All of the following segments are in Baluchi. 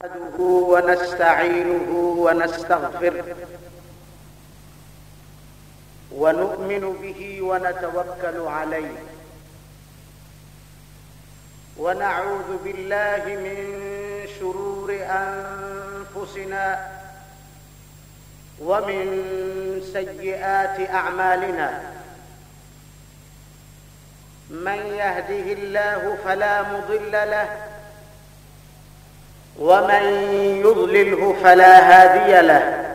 نحمده ونستعينه ونستغفره ونؤمن به ونتوكل عليه ونعوذ بالله من شرور أنفسنا ومن سيئات أعمالنا. من يهده الله فلا مضل له ومن يضلله فلا هادي له.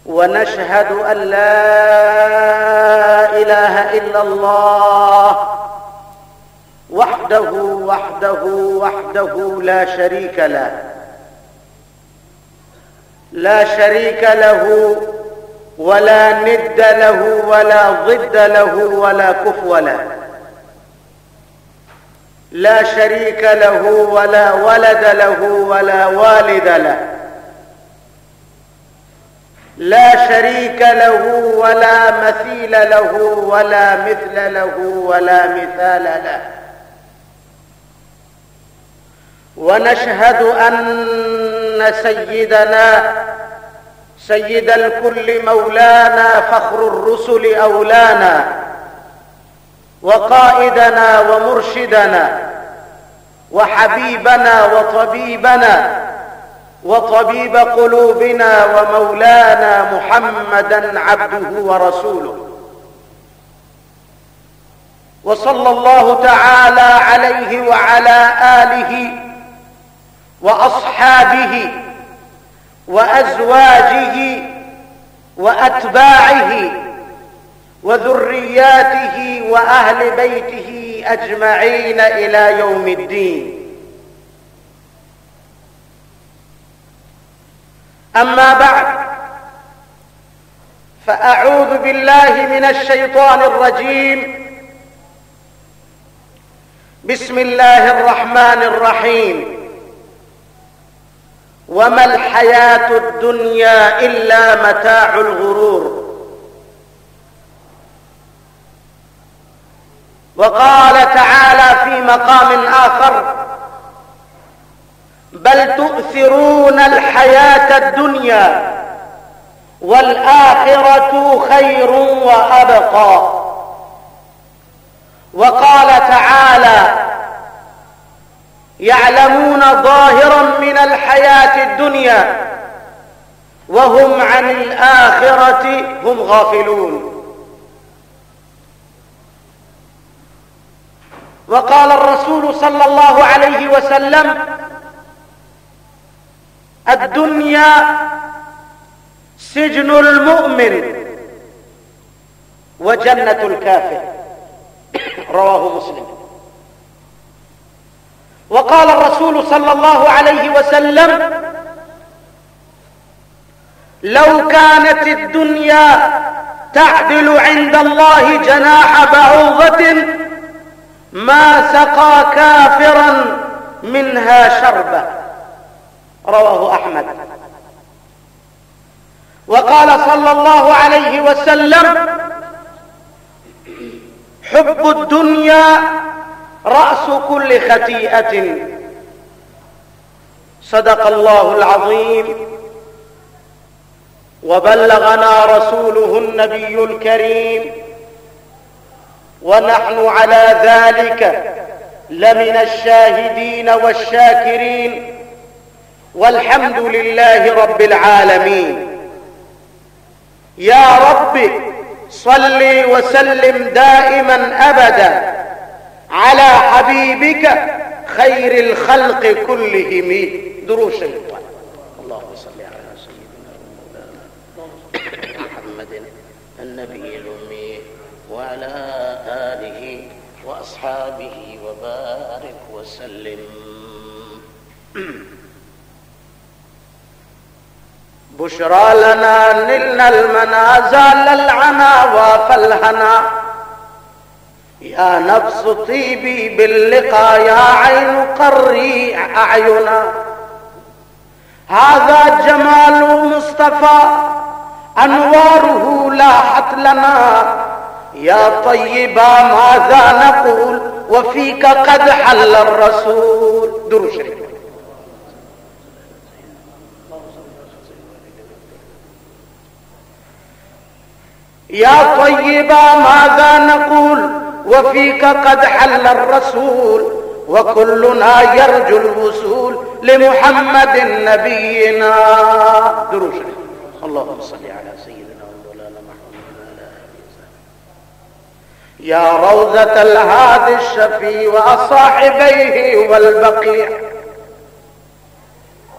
ونشهد أن لا إله إلا الله وحده، وحده، وحده لا شريك له. لا شريك له ولا ند له ولا ضد له ولا كفو له. لا شريك له ولا ولد له ولا والد له. لا شريك له ولا مثيل له ولا مثل له ولا مثال له. ونشهد أن سيدنا سيد الكل مولانا فخر الرسل أولانا وقائدنا ومرشدنا وحبيبنا وطبيبنا وطبيب قلوبنا ومولانا محمدا عبده ورسوله. وصلى الله تعالى عليه وعلى آله وأصحابه وأزواجه وأتباعه وذرياته وأهل بيته أجمعين إلى يوم الدين. أما بعد، فأعوذ بالله من الشيطان الرجيم. بسم الله الرحمن الرحيم. وما الحياة الدنيا إلا متاع الغرور. وقال تعالى في مقام آخر: بل تؤثرون الحياة الدنيا والآخرة خير وأبقى. وقال تعالى: يعلمون ظاهرا من الحياة الدنيا وهم عن الآخرة هم غافلون. وقال الرسول صلى الله عليه وسلم: الدنيا سجن المؤمن وجنة الكافر. رواه مسلم. وقال الرسول صلى الله عليه وسلم: لو كانت الدنيا تعدل عند الله جناح بعوضة ما سقى كافرا منها شربة. رواه أحمد. وقال صلى الله عليه وسلم: حب الدنيا رأس كل خطيئة. صدق الله العظيم وبلغنا رسوله النبي الكريم ونحن على ذلك لمن الشاهدين والشاكرين والحمد لله رب العالمين. يا رب صل وسلم دائما أبدا على حبيبك خير الخلق كلهم. درود شريف. اللهم صل على سيدنا ومولانا محمد النبي الأمي وعلى آله وأصحابه وبارك وسلم. بشرى لنا نلنا المنى زال العنا وافى الهنا. يا نفس طيبي باللقاء يا عين قري أعينا. هذا جمال مصطفى أنواره لاحت لنا. يا طيبا ماذا نقول وفيك قد حل الرسول. درود شریف. يا طيبا ماذا نقول وفيك قد حل الرسول وكلنا يرجو الوصول لمحمد نبينا. درود شریف. اللهم صل على سيدنا ومولانا محمد وعلى آله وصحبه. يا روضة الهادي الشفيع وصاحبيه والبقيع،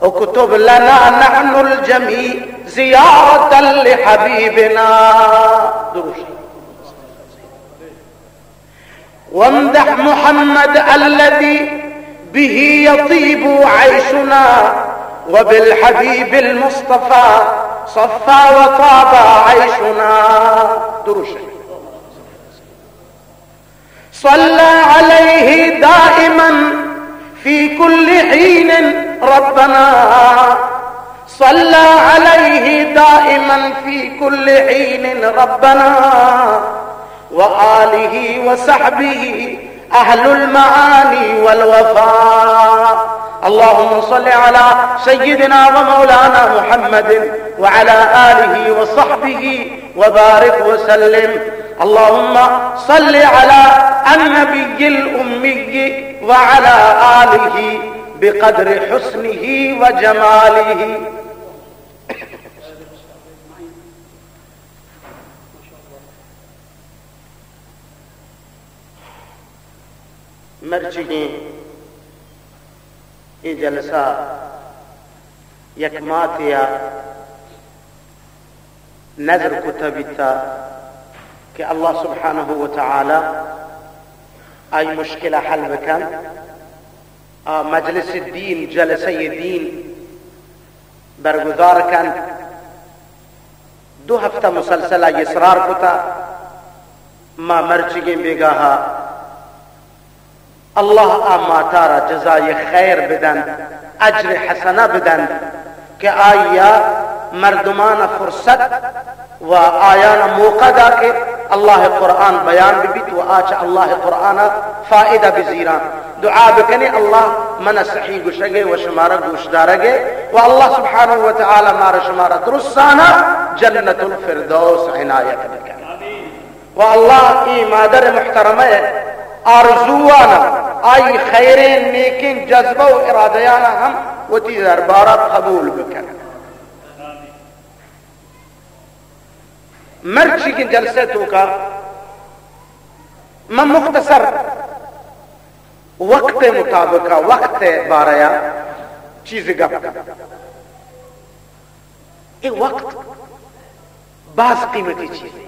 اكتب لنا نحن الجميع زيارة لحبيبنا. درود شریف. وامدح محمد الذي به يطيب عيشنا، وبالحبيب المصطفى صفى وطاب عيشنا. درود شریف. صلى عليه دائما في كل حين ربنا، صلى عليه دائما في كل حين ربنا، وآله وصحبه أهل المعاني والوفاء. اللهم صل على سيدنا ومولانا محمد وعلى آله وصحبه وبارك وسلم. اللهم صل على النبي الأمي وعلى آله بقدر حسنه وجماله. مرچیگیں اے جلسہ یک ماتے ءَ نذر کتہ بیتہ کہ اللہ سبحانہ و تعالی آئی مشکل ءَ حل بکنت، آ مجلس دین، جلسہ دین برگزار کنت۔ دو ہفتہ مسلسل آئی اصرار کتہ، ما مرچیگیں بیگاہ ءَ اللہ آ ماتارا جزائے خیر بدنت، اجر حسنہ بدنت کہ آئی ءَ مردمان ءَ فرصت و آیان ءَ موقع دا کہ اللہ ءِ قرآن بیان بہ بیت و آ چہ اللہ ءِ قرآن ءَ فائدہ بزیراں۔ دعا بکنیں اللہ من ءَ صحیح گوشگ ءَ و شمارا گوشدارگ ءَ و اللہ سبحانہ و تعالی مارا شمارا درستانا جنت الفردوس عنایت بکن۔ و اللہ اے مادر محترمہ ءِ آرزوان ءَ، آئی خیریں نیکیں جذبہ و ارادیان ءَ ہم وتی دربار ءَ قبول بکن۔ مرچیگیں جلسہ ءِ توکا من مختصر وقت ءِ مطابق ءَ، وقت ءِ بارہ ءَ چیزے گپ کناں۔ اے وقت باز قیمتی چیزے۔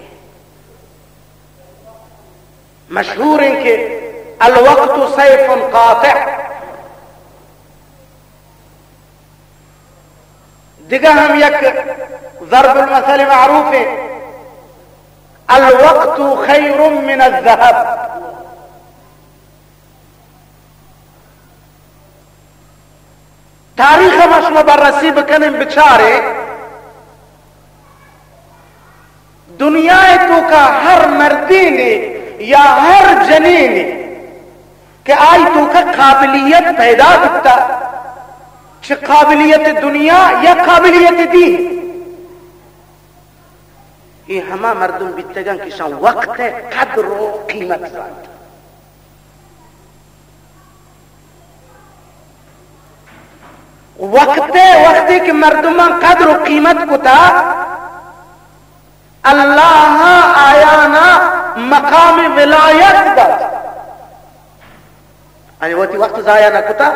مشہور ایں کہ الوقت سیف قاطع۔ دگہ ہم یک ضرب المثل معروف ایں، الوقت خیر من الذهب۔ تاریخ ءَ ما شما بررسی بکنیں، بچاریں، دنیا ءِ توکا ہر مردینے یا ہر جنینے کہ آئی توکا قابلیت پیدا بوتا، چہ قابلیت دنیا یا قابلیت دین، اے ہما مردم بیتگاں کہ شان وقت ءِ قدر و قیمت زانت۔ وقت ءِ، وقتی کہ مردمان قدر و قیمت کتا، اللہ آیانا مقام ولایت دات۔ یعنی وتی وقت ضائع نہ کتا،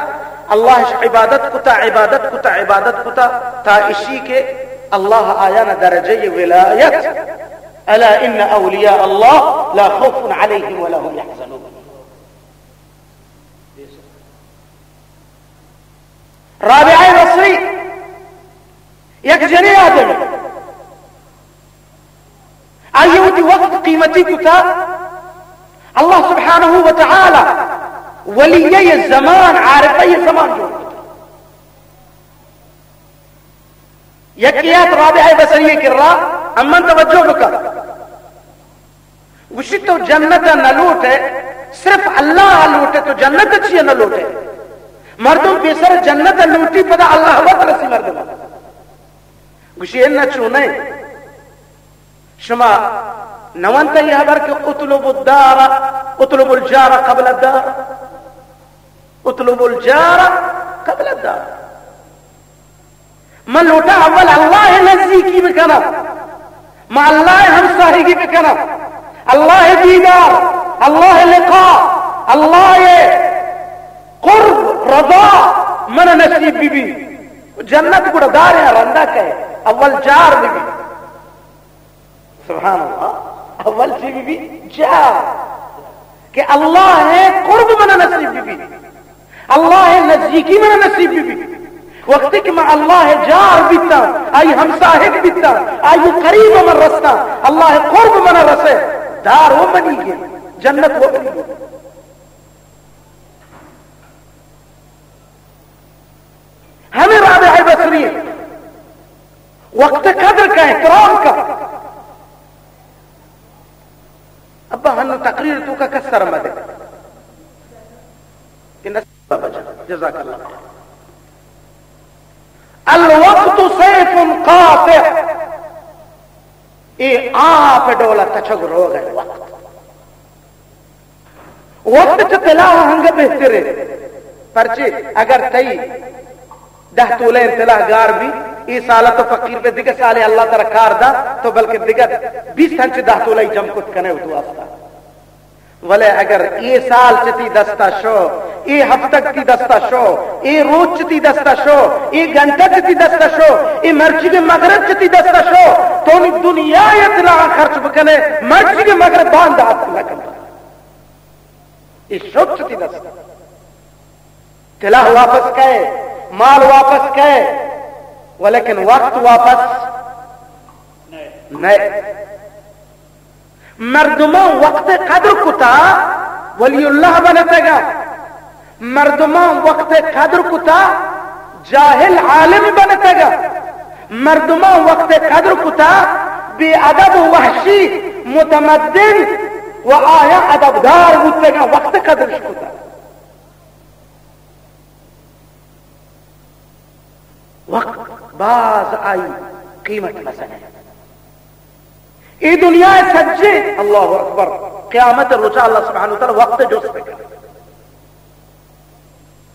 اللہ اش عبادت کتا، عبادت کتا، عبادت کتا، تا اشی کہ اللہ آیانا درجہ ولایت۔ الا ان اولیاء اللہ لا خوف علیہم ولا هم يحزنون۔ رابعہ بصری یک جنیں آدم، آئی وتی وقت قیمتی کتا، اللہ سبحانہ و تعالی ولیہ زمان، عارفہ زمان جوڑ کتا۔ یکے آت رابعہ بصری کرا، امن توجہ بکن۔ گوشی، تو جنت ءَ نہ لوٹ ئے، صرف اللہ ءَ لوٹ ئے، تو جنت ءَ چیا نہ لوٹ ئے؟ مردم پیسر جنت لوٹی، پدا اللہ وت رسی مردم۔ گوشی، انا چونئے؟ شما نونت یہ خبر کہ اطلب الدار، اطلب الجار قبل الدار، اطلب الجار قبل الدار۔ من لوٹا اول اللہ نزدیکی بکناں، ما اللہ ہمساہگی بکناں، اللہ دیدار، اللہ لقاء، اللہ قرب، رضا من نصیب بی بی۔ جنت گڑا دارے رندا کئے، اول جار بی بی۔ سبحان اللہ، اول چی بی بی؟ جار۔ کہ اللہ قرب من نصیب بی بی، اللہ نزدیکی من نصیب بی بی۔ وقتی کہ من اللہ جار بیتاں، آئی ہمساہگ بیتاں، آئی قریب من رستاں، اللہ قرب من رسے، دار و منی گے، جنت و منی گے۔ ہمیں رابعہ بصری وقت قدر کا احترام کا۔ ابا ہنو تقریر تو کا کس سر مدے کہ نصیب بابا جان، جزاک اللہ خیر۔ الوقت سیف قاطع، اے آپ ڈولا تچگ روگ ہے وقت۔ وقت چہ طلا ہنگا بہتر ہے۔ پرچے اگر تئی دہ تولہ طلا گار بی، اے سال تو فقیر بے، دگہ سال اللہ ترا کار دا، تو بلکہ دگہ بیست ہنچ دہ تولہ جم کت کنے اتو واسطہ۔ ولے اگر اے سال چہ تی دستا شو، اے ہفتگ تی دستا شو، اے روچ چہ تی دستا شو، اے گھنٹہ چہ تی دستا شو، اے مرچیگے مغرب چہ تی دستا شو، تو نی دنیا ء طلا خرچ بکنے، مرچیگے مغرب باند اتک نہ کنت۔ اے شت چہ تی دستا۔ طلا واپس کئے، مال واپس کئے، ولیکن وقت واپس نئے۔ مردماں وقت قدر کتا، ولی اللہ بنتگا۔ مردماں وقت قدر کتا، جاہل عالم بنتگا۔ مردماں وقت قدر کتا، بے ادب و وحشی، متمدن و آیا ادبدار بوتگا، وقت قدرش کتا۔ وقت باز آئی قیمت مزن ہے۔ اے دنیا سجے، اللہ اکبر، قیامت روچا اللہ سبحانہ وتعالی وقت جست بکن۔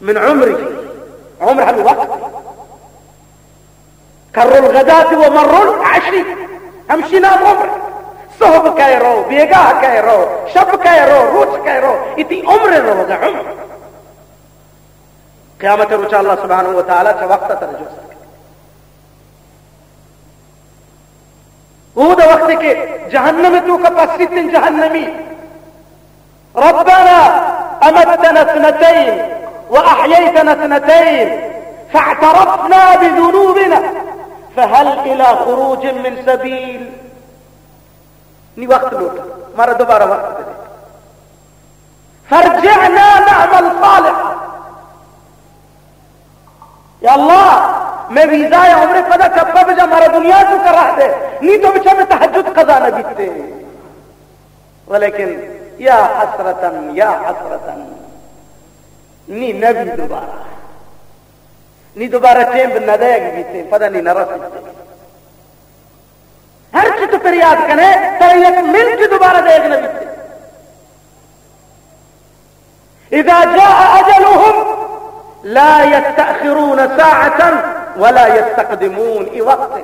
من عمره، عمر الوقت، کر الغداة ومر العشی، ہمشی نام عمر۔ صحب کئے رو، بیگاہ کئے رو، شپ کئے رو، روچ کئے رو، اتی عمر رو گا عمر۔ قیامت روچا اللہ سبحانہ و تعالی چہ وقت تر جست۔ او دا وقت کہ جہنم تو کا پسیتن جہنمی، ربنا امتنا اثنتين واحييتنا اثنتين فاعترفنا بذنوبنا فهل الى خروج من سبيل۔ نی وقت لوٹ، مارا دوبارہ وقت دے۔ فرجعنا نعمل صالحا۔ یا اللہ، میں ویزا عمر پدا چپا بجا، مارا دنیا تو کرا دے۔ نی تو بچا میں تہجد قضا نہ بیتے۔ ولیکن یا حسرتن، یا حسرتن، نی نبی دوبارہ۔ نی دوبارہ ٹیم نہ دے گی بیتے، پدا نی نہ رسیتے۔ ہر چی تو فریاد کنے، ترا یک منٹ دوبارہ دے گی نہ بیتے۔ اذا جاء اجلهم لا يستأخرون ساعة ولا يستقدمون۔ اے وقت ہے۔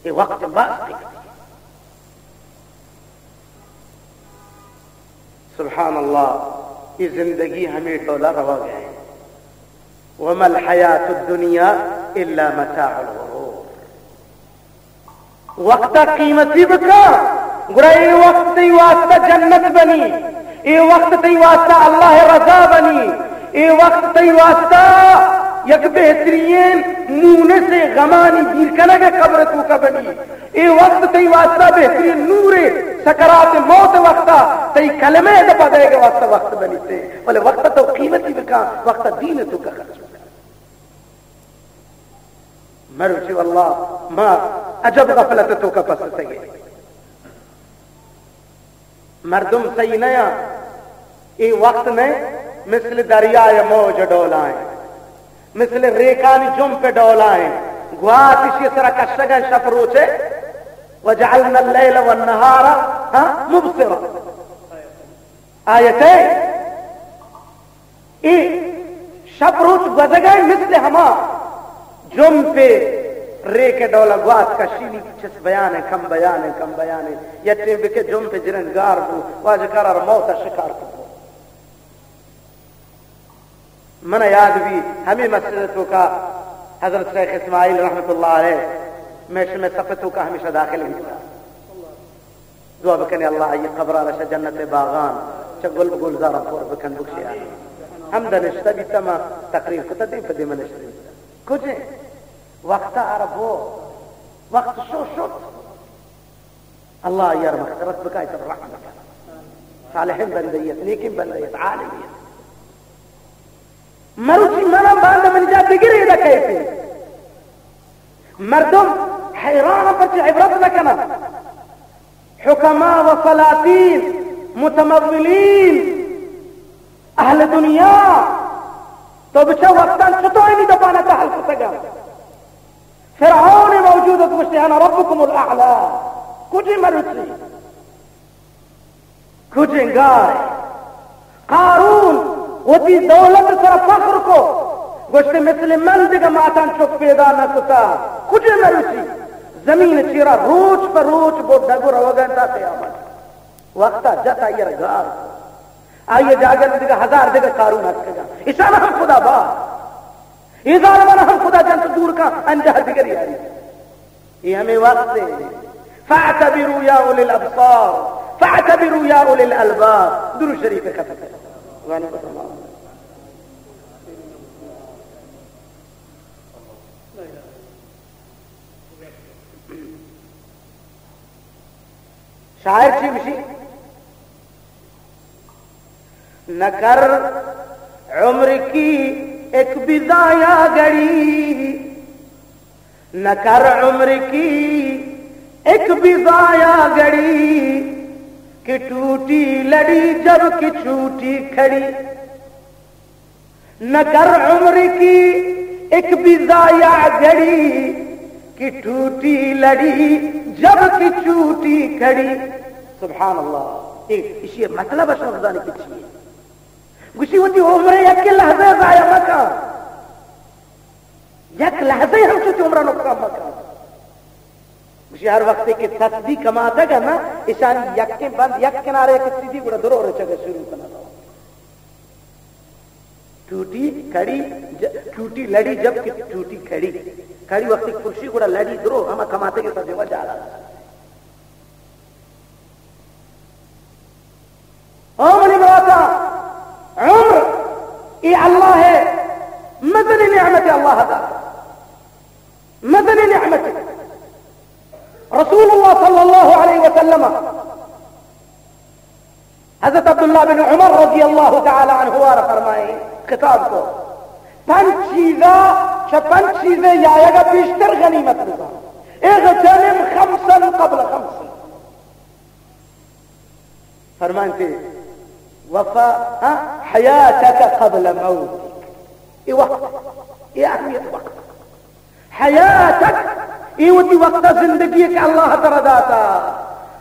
اے وقت بات ہے۔ سبحان اللہ، اے زندگی ہمیں ٹولا روا گئے۔ وما الحیات الدنیا الا متاع الغرور۔ وقت قیمتی بکا، گڑا اے وقت تئی واسطہ جنت بنی، اے وقت تئی واسطہ اللہ رضا بنی، اے وقت تئی واسطہ یک بہترین مونس غمانی دیر کنگ قبر توکا بنی، اے وقت تئی واسطہ بہترین نور سکرات موت وقتا تئی کلمہ دپا دئیگ واسطہ وقت بنیتے، بلے وقت تو قیمتی بکا، وقت دین توکا خرچ بکا۔ مروچی واللہ ما عجب غفلت توکا پستگے۔ مردم صحیح نیا، اے وقت نئے، مثل دریائے موج ڈولائیں، مثل ریکانی جمپ ڈولائیں، گوات اشی سرا کشگا شپ روچے۔ وجعلنا اللیل والنہار، ہاں، مبصرا۔ آیتیں، اے شپ روچ گوزگا مثل ہما جمپ ریک ڈولا گوات کشینی، چس بیان ہے، کم بیان ہے، کم بیان ہے۔ یا ٹیم بکے جمپ جنن گار بو، واجہ قرار موت شکار کو۔ من یاد بی، ہمیں مسجد توکا حضرت شیخ اسماعیل رحمت اللہ علیہ، میں شمے صف توکا ہمیشہ داخل بیتا۔ دعا بکنے اللہ آئی قبر را شہ جنت باغان، چہ گل گلزاران پر بکن بکشے۔ ہم دنشتہ بیتا، ما تقریر کتا، دیم پہ دیم نشتہ بیتا۔ کجے؟ وقت عربو، وقت شو شد۔ اللہ آئی ءَ را مغفرت بکا، آئی ءَ را رحم بکا۔ صالحیں بندے ات، نیکیں بندے ات، عالمے ات۔ مروچی منا باندا منی جاہ دگرے ادا کئیت۔ مردم حیران، پرچہ عبرت نہ کناں۔ حکما و سلاطین، متمولین، اہل دنیا، تو بچا وقتاں چطور اینی دپانا تہل کتگا۔ فرعون موجود ات، گوشتے، انا ربکم الاعلی۔ کجے مروچی؟ کجے گار؟ قارون وتی دولت سر فخر کو، گوشتے، مثل من دگہ ماتان چک پیدا نہ کتا۔ کجے مروچی؟ زمین چیرا روچ پہ روچ بڈگ و روگا انت تا قیامت۔ وقتا جت آئی را گار۔ آئی جاگہ دگہ ہزار دگہ قارون اتکگا۔ اشان ہم خدا با۔ اے ظالمان ہم خدا جنت دور کا، انجہ دگری آئی۔ اے ہمیں وقت ہے۔ فاعتبروا یا اولی الابصار، فاعتبروا یا اولی الالباب۔ درود شریف ختم۔ شاعر چی گوشی؟ نہ کر عمر کی ایک بھی ضائع گھڑی، نہ کر عمر کی ایک بھی ضائع گھڑی، کہ ٹوٹی لڑی جب کہ چھوٹی کھڑی۔ نہ کر عمر کی ایک بھی ضائع گھڑی، کہ ٹوٹی لڑی جب کہ چھوٹی کھڑی۔ سبحان اللہ۔ اے، اشی مطلب شما زانی کہ چی ہے؟ گوشی وتی عمر یک لحظہ ضائع مکن۔ یک لحظہ ہم چوتی عمر نقصان مکن۔ گوشی ہر وقت کہ تسبیح کماتگ نا، اشانی یکیں بند یک کنارے کہ سیدھی گڑا درو رچگ شروع کنا۔ ٹوٹی کڑی ج-، ٹوٹی لڑی جب کہ ٹوٹی کڑی۔ کڑی وقتی پرشی گڑا لڑی درو ہما کماتے کے سجے جالا۔ او منی براتا، عمر اے اللہ ہے، مزنی نعمت اللہ دا، مزنی نعمت۔ رسول اللہ صلی اللہ علیہ وسلم حضرت عبداللہ بن عمر رضی اللہ تعالی عنہ را فرمائے، خطاب کو، پنچ چیزا، چہ پنچ چیزے یایگا پیشتر غنیمت بزان۔ اغتنم خمسا قبل خمس۔ فرمانتے، وفا، ہاں، حیاتک قبل موتک۔ اے وقت، اے اہمیت وقت۔ حیاتک، اے وتی وقت زندگی کہ اللہ ترا داتا۔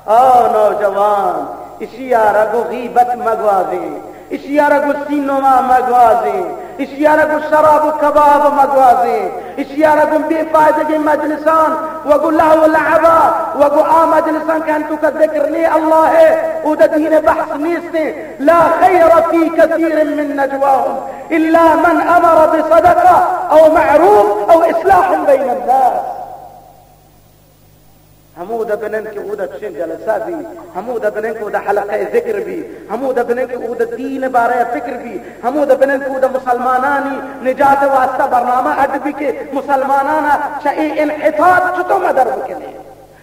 او نوجوان، اشی آرا گو غیبت مگوازیں، اشی آرا گو سینما مگوازیں، اشی آرا گو شراب و کباب مگوازیں، اشی آرا گو بے فائدگیں مجلسان و گو لہو و لعبا و گو آ مجلسان کہ انتو کا ذکر نے اللہ ہے، او دا دین بحث نیستیں۔ لا خیر فی کثیر من نجواهم الا من امر بصدقه او معروف او اصلاح بین الناس۔ ہمودا بنن کہ اودا چشیں جلسہ بی، ہمودا بنن کہ اودا حلقہ ذکر بی، ہمودا بنن کہ اودا دین بارے فکر بی، ہمودا بنن کہ اودا مسلمانانی نجات واسطہ برنامہ اڈ بی کہ مسلمانانا چہ اے انحطاط چطو مدر بکنے،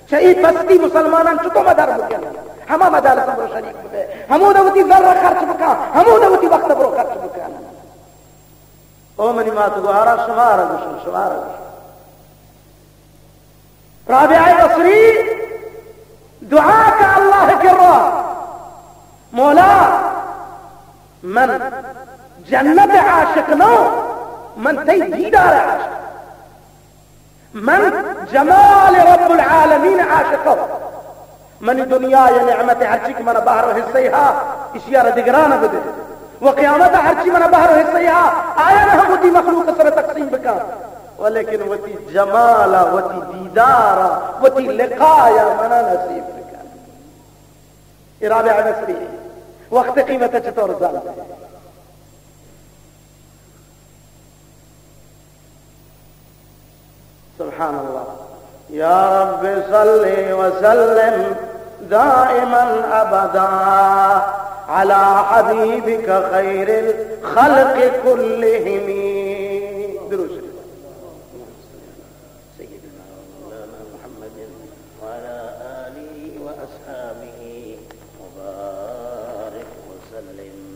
چہ اے پستی مسلمانان چطو مدر بکنے۔ ہما مجالس برو شریک بے، ہمودا وتی زر خرچ بکا، ہمودا وتی وقت برو خرچ بکا۔ او منی مات گوارا، شمارا گوشن، شمارا گوشن۔ رابعہ بصری دعا کا اللہ کرا، مولا، من جنت عاشق نہ، من تئی دیدار عاشق۔ من جمال رب العالمین عاشق۔ منی دنیا یا نعمت ہرچی کہ من بہر و حصہ ہا، اشیا را دگرانا بدے۔ و قیامت ہرچی من بہر و حصہ ہا، آیا نہ وتی مخلوق سر تقسیم بکن۔ ولیکن وتی جمالا، وتی دیدارا، وتی لقایا منا نصیب بکن۔ اے رابعہ مصری وقت قیمت چطور زانت؟ سبحان الله. يا رب صل وسلم دائما أبدا على حبيبك خير الخلق كلهم. درود شریف۔ سيدنا ومولانا محمد وعلى آله وأصحابه وبارك وسلم.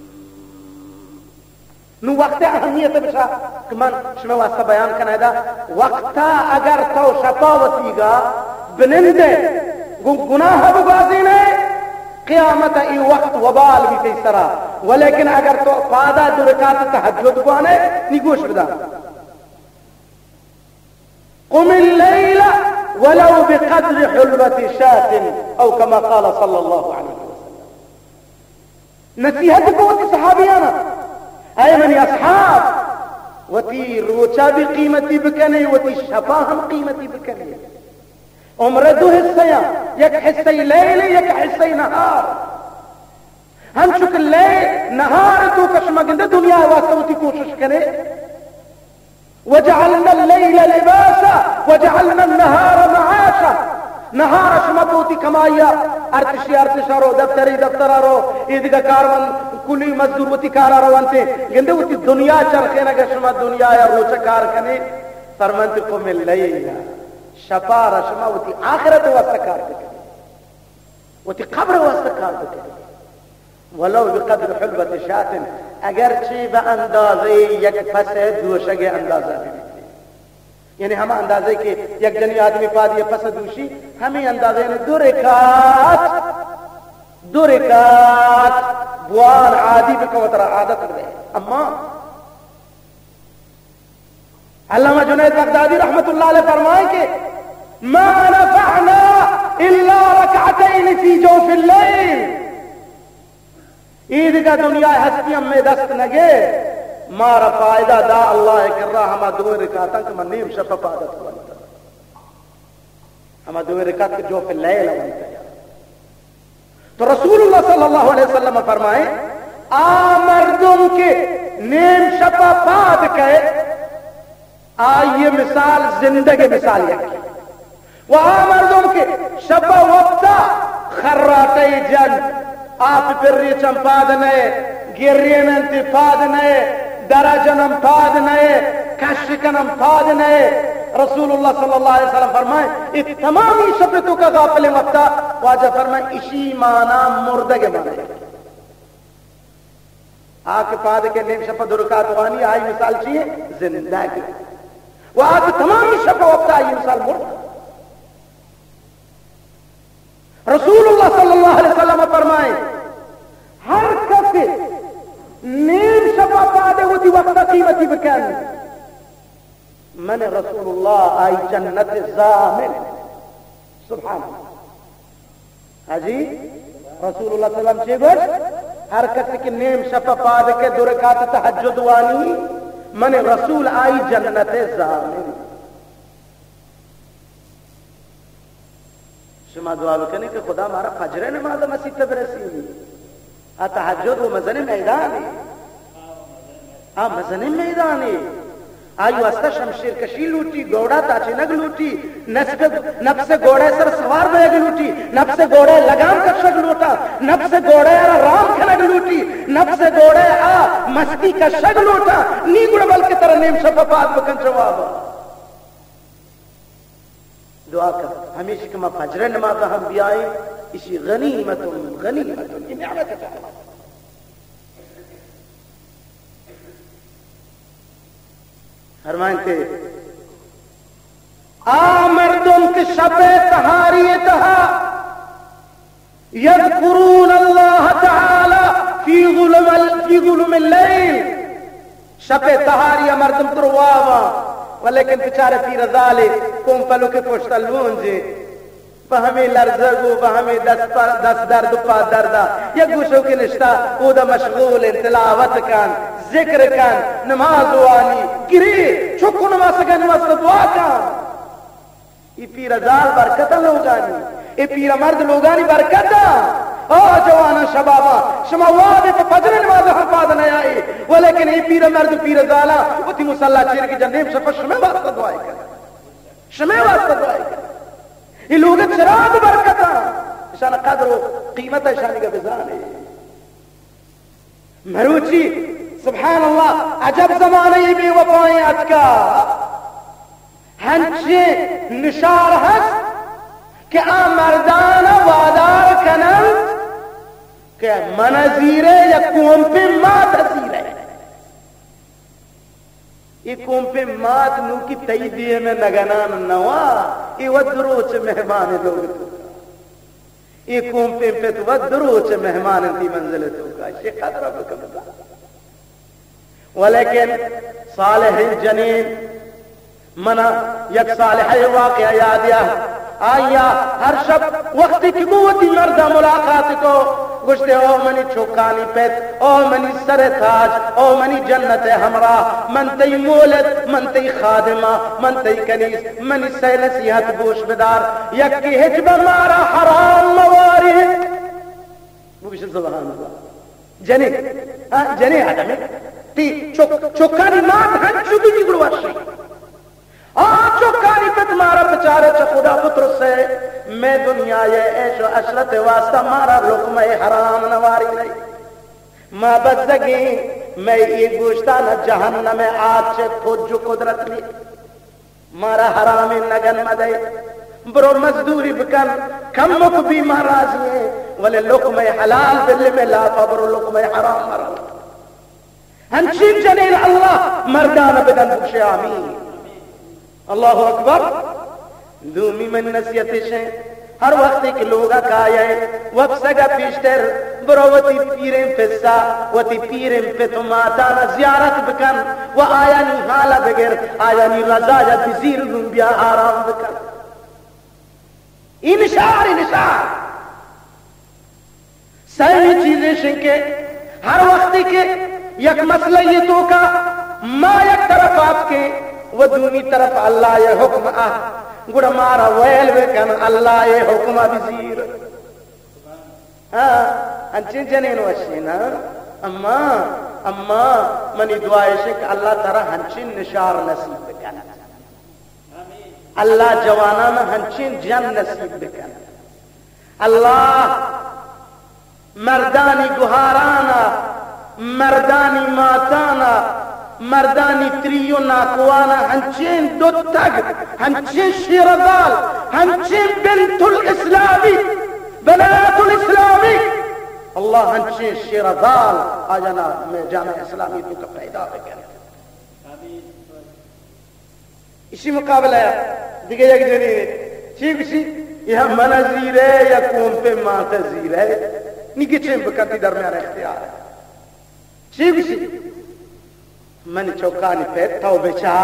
نوں وقت ءِ اہمیت بچار کہ من شمئے واسطہ بیان کناں۔ ادا وقتا اگر تو شپا وتیگا بنندے، گوں گناہ بگوازینے، قیامت ءَ اے وقت وبال بیت تئی سرا۔ ولیکن اگر تو پادا دو رکعت تہجد بوانے، نی گوش بدار۔ قم الليل ولو بقدر حلوة شاة، أو كما قال صلى الله عليه وسلم. نصیحت کو وتی صحابیانا، اے منی اصحاب، وتی روچا بھی قیمتی بکنے، وتی شپا ہم قیمتی بکنے۔ عمر دو حصہ یا، یک حصہ لیل، یک حصہ نہار۔ ہنچو کہ لیل نہار تو کشما گندے دنیا واسطہ وتی کوشش کنے۔ وجعلنا الليل لباسا وجعلنا النهار معاشا۔ نہار شما پہ وتی کمائی ءَ ارتشی ارتشا رو، دفتری دفترا رو، ایدگہ کاروان کلی مزدور وتی کارا روانتے۔ گندے وتی دنیا چرخینگ ءَ شما دنیا یا روچ کار کنے۔ فرمانتے قم الليل، شپا را شما وتی آخرت واسطہ کار بکنے، وتی قبر واسطہ کار بکنے۔ ولو بقدر حلوة شاة، اگرچہ بہ اندازہ یک پس دوشگ اندازہ بہ بیت۔ یعنی ہما اندازہ کہ یک جنی آدمی پادی پس دوشی، ہمیں اندازہ، یعنی دو رکعت، دو رکعت بوان عادی بکن، وترا عادت بدے۔ اما علامہ جنید بغدادی رحمت اللہ علیہ فرمائے کہ ما نفعنا الا رکعتین فی جوف اللیل۔ ایدگہ دنیا ہستی ہمیں دست نگے، مارا فائدہ دا اللہ کرا ہما دو رکعتاں کہ من نیم شپ پادت ونتا، ہما دو رکعت کہ جوف اللیل ونتا۔ تو رسول اللہ صلی اللہ علیہ وسلم فرمائے، آ مردم کہ نیم شپا پاد کئے، آئی مثال زندگ مثال یکی۔ و آ مردم کہ شپا وقتا خراٹے جن، آپ پر ریچن پاد نئے، گرین انت پاد نئے، درا جنن پاد نئے، کش کنن پاد نئے۔ رسول اللہ صلی اللہ علیہ وسلم فرمائے، اے تمامی شپ تو کا غافل وقتا، واجہ فرمائے، اشی مانا مردگ مانا۔ آ کہ پاد کے نیم شپ دو رکعت وانی، آئی مثال چی ہے؟ زندگ۔ و آ کہ تمامی شپ وقتا، آئی مثال مرد۔ رسول اللہ صلی اللہ علیہ وسلم فرمائے، ہر کس نیم شپ پادے وتی وقت قیمتی بکن، من رسول اللہ آئی جنت ضامن۔ سبحان اللہ۔ حاجی، رسول اللہ صلی اللہ علیہ وسلم چے گوشت؟ ہر کس کہ نیم شپ پاد کے دو رکعت تہجد وانی، من رسول آئی جنت ضامن۔ شما دعا بکنی کہ خدا مارا فجر نماز مسیت برسی۔ آ تہجد و مزن میدانے۔ آ مزن میدانے۔ آئی واسطہ شمشیر کشی لوٹی، گوڑا تاچینگ لوٹی، نفس، نفس گوڑے سر سوار بیگ لوٹی، نفس گوڑے لگام کشگ لوٹا، نفس گوڑے را رام کنگ لوٹی، نفس گوڑے آ مستی کشگ لوٹا۔ نی گڑا بلکہ ترا نیم شپ پاد بکن جواب۔ دعا کن، ہمیش کہ ما فجر نماز ہم بیائیں، اشی غنیمت، غنیمت، یہ نعمت ہے۔ فرمائنتے، آ مردم کہ شپ تہاری تہا یذکرون اللہ تعالی فی ظلم ال-، فی ظلم اللیل، شپ ءِ تہاری ءَ مردم درواواں، ولیکن بچارے پیرزالے کومپلوک ءِ پشت ءَ لونجے، پہ ہمے لرزگ و پہ ہمے دست پا-، دست درد و پاد درد ءَ یک گوشوکے نشتہ، اودا مشغول انت، تلاوت کن، ذکر کن، نماز وانی، گری، چک و نماسگانی واسطہ دعا کن۔ اے پیرزال برکت ءَ لوگانی، اے پیرمرد لوگانی برکت ءَ۔ آ جواناں شباباں، شما واب ءَ پہ فجر ءِ نماز ءَ ہم پاد نیائے، ولیکن اے پیرمرد و پیرزالاں وتی مصلا چیر کہ جن نیم شپ ءَ شمئے واسطہ دعائے کن، شمئے واسطہ دعائے کن۔ اے لوگ ءِ چراگ برکت ءَ، اشان قدر و قیمت ءَ اشانی گپ بزانے۔ مروچی، سبحان اللہ، عجب زمانہ ءَ بے وفائیں اتکا۔ ہنچیں نشار ہست کہ آ مردان ءَ وادار کننت کہ من زیرے یا کومپیں مات زیرے۔ اے کومپیں مات نوکی تئی دیم ءَ نگنان نوا، اے وت دو روچ مہمان لوگ توکا۔ اے کومپیں پت وت دو روچ مہمان انتی منزل توکا، اشی قدر بکن۔ ولیکن صالحیں جنین، منا یک صالحہ واقعہ یاد یا، آیا ہر شپ وقتی کہ گوں وتی مردا ملاقات کو، گوشتے، او منی چوکانی پت، او منی سر تاج، او منی جنت ہمراہ، من تئی مولد، من تئی خادمہ، من تئی کنیز، منی سئے نصیحت گوش بدار، یکی ہچبر مارا حرام مواری۔ بگوش سبحان اللہ۔ جنین، ہاں، جنین آدمی، تی چک، چکانی مات ہنچو بی گڑواشی۔ آ چکانی پت مارا بچارے، چہ خدا بترسے، مئے دنیا ءِ عیش و عشرت ءِ واسطہ مارا لقمہ حرام نواری نئی۔ ما بزگیں، مئے اے گوشتان جہنم ءِ آگ چہ کج و قدرت نی۔ مارا حرام نگن مدے، برو مزدوری بکن، کمک بی ما راضی ہیں، ولے لقمہ حلال بلے مئے لاپا، برو لقمہ حرام مرو۔ ہنچین جنین اللہ مردان بدن، بخش آمین۔ اللہ اکبر۔ دومی من نصیحت اش ہیں، ہر وقت کہ لوگا کائے، وپسگا پیشتر برو وتی پیریں پسا، وتی پیریں پت و ماتانا زیارت بکن و آیانی حالا بگر، آیانی رضایا بزیر، گوں بیا آرام بکن۔ انشار، انشار۔ سیمی چیز ایش انت کہ ہر وقتے کہ یک مسئلہ یہ توکا ما یک طرف آتکیں و دومی طرف اللہ ءِ حکم آ، گڑا مارا ویل بکن، اللہ ءِ حکم ءَ بزیر۔ ہاں، انچیں جنین وشیں نا، اما، اما، منی دعا ایش انت کہ اللہ ترا ہنچیں نشار نصیب بکن۔ اللہ جوانان ہنچیں جن نصیب بکن۔ اللہ مردانی گہارانا، مردانی ماتانا، مردانی تری و ناکوانا ہنچیں دوتگ، ہنچیں شیرزال، ہنچیں بنت الاسلامی، بنات الاسلامی۔ اللہ ہنچیں شیرزال آیانا مئے جامعہ اسلامی توکا پیدا بکن۔ ایشی مقابلہ ءَ دگہ یک جنینے چی گوشی؟ یا من زیرے یا کومپے مات زیرے، نی گچین بکن، تئی درمیان اختیار ہے۔ چی گوشی؟ من چوکانی پت تو بچا،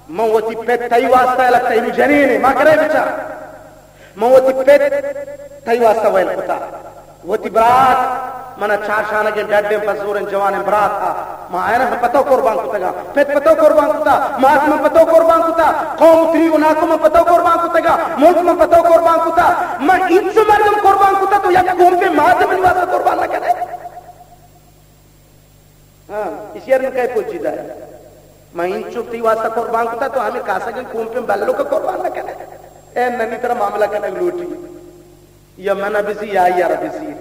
من وتی پت تئی واسطہ لگتا، اینو جنینے، ما کرے بچا۔ من وتی پت تئی واسطہ ویل کتا۔ وتی برات، منا چار شانگیں ڈڈیں پزوریں جوانیں برات آ، ما آیانا ہم پتو قربان کتگا، پت پتو قربان کتا، مات من پتو قربان کتا، قوم تری و ناکو من پتو قربان کتگا، ملک من پتو قربان کتا، من اینچو مردم قربان کتا تو یک کومپے مات منی واسطہ قربان نہ کنے۔ ہاں، ایشی ءَ نوں کئے پجی دار۔ من اینچو تئی واسطہ قربان کتا، تو ہمے کاسگیں کومپیں بلوک قربان نہ کنے۔ اے ننی ترا معاملہ کنگ لوٹی۔ یا من بزی یا آئی ءَ را بزی۔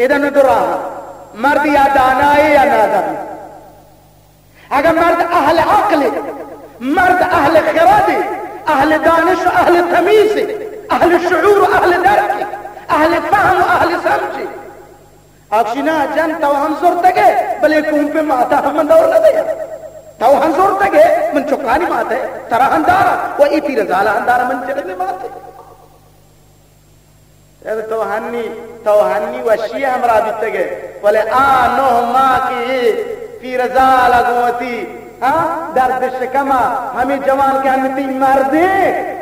ادا نوں دو راہ، مرد یا دانا ہے یا نادان۔ اگر مرد اہل عقل ہے، مرد اہل خرد ہے، اہل دانش و اہل تمیز ہے، اہل شعور و اہل درک ہے، اہل فہم و اہل سمجھ ہے، آ گشی نا جن تو ہم زرتگ ئے، بلے کومپے ماتا ہم من دور نہ دیا۔ تو ہم زرتگ ئے، من چکانی مات ہے، ترا ہم دارا، و اے پیرزالا ہم دارا، من جنگی مات ہے۔ اے تو ہنی، تو ہنی وشی ہمراہ بیتگ ئے، بلے آ نو ماہ کہ پیرزال ءَ گوں وتی، ہاں، درد شکم ءَ ہمے جوان کہ ہمے تئی مردے،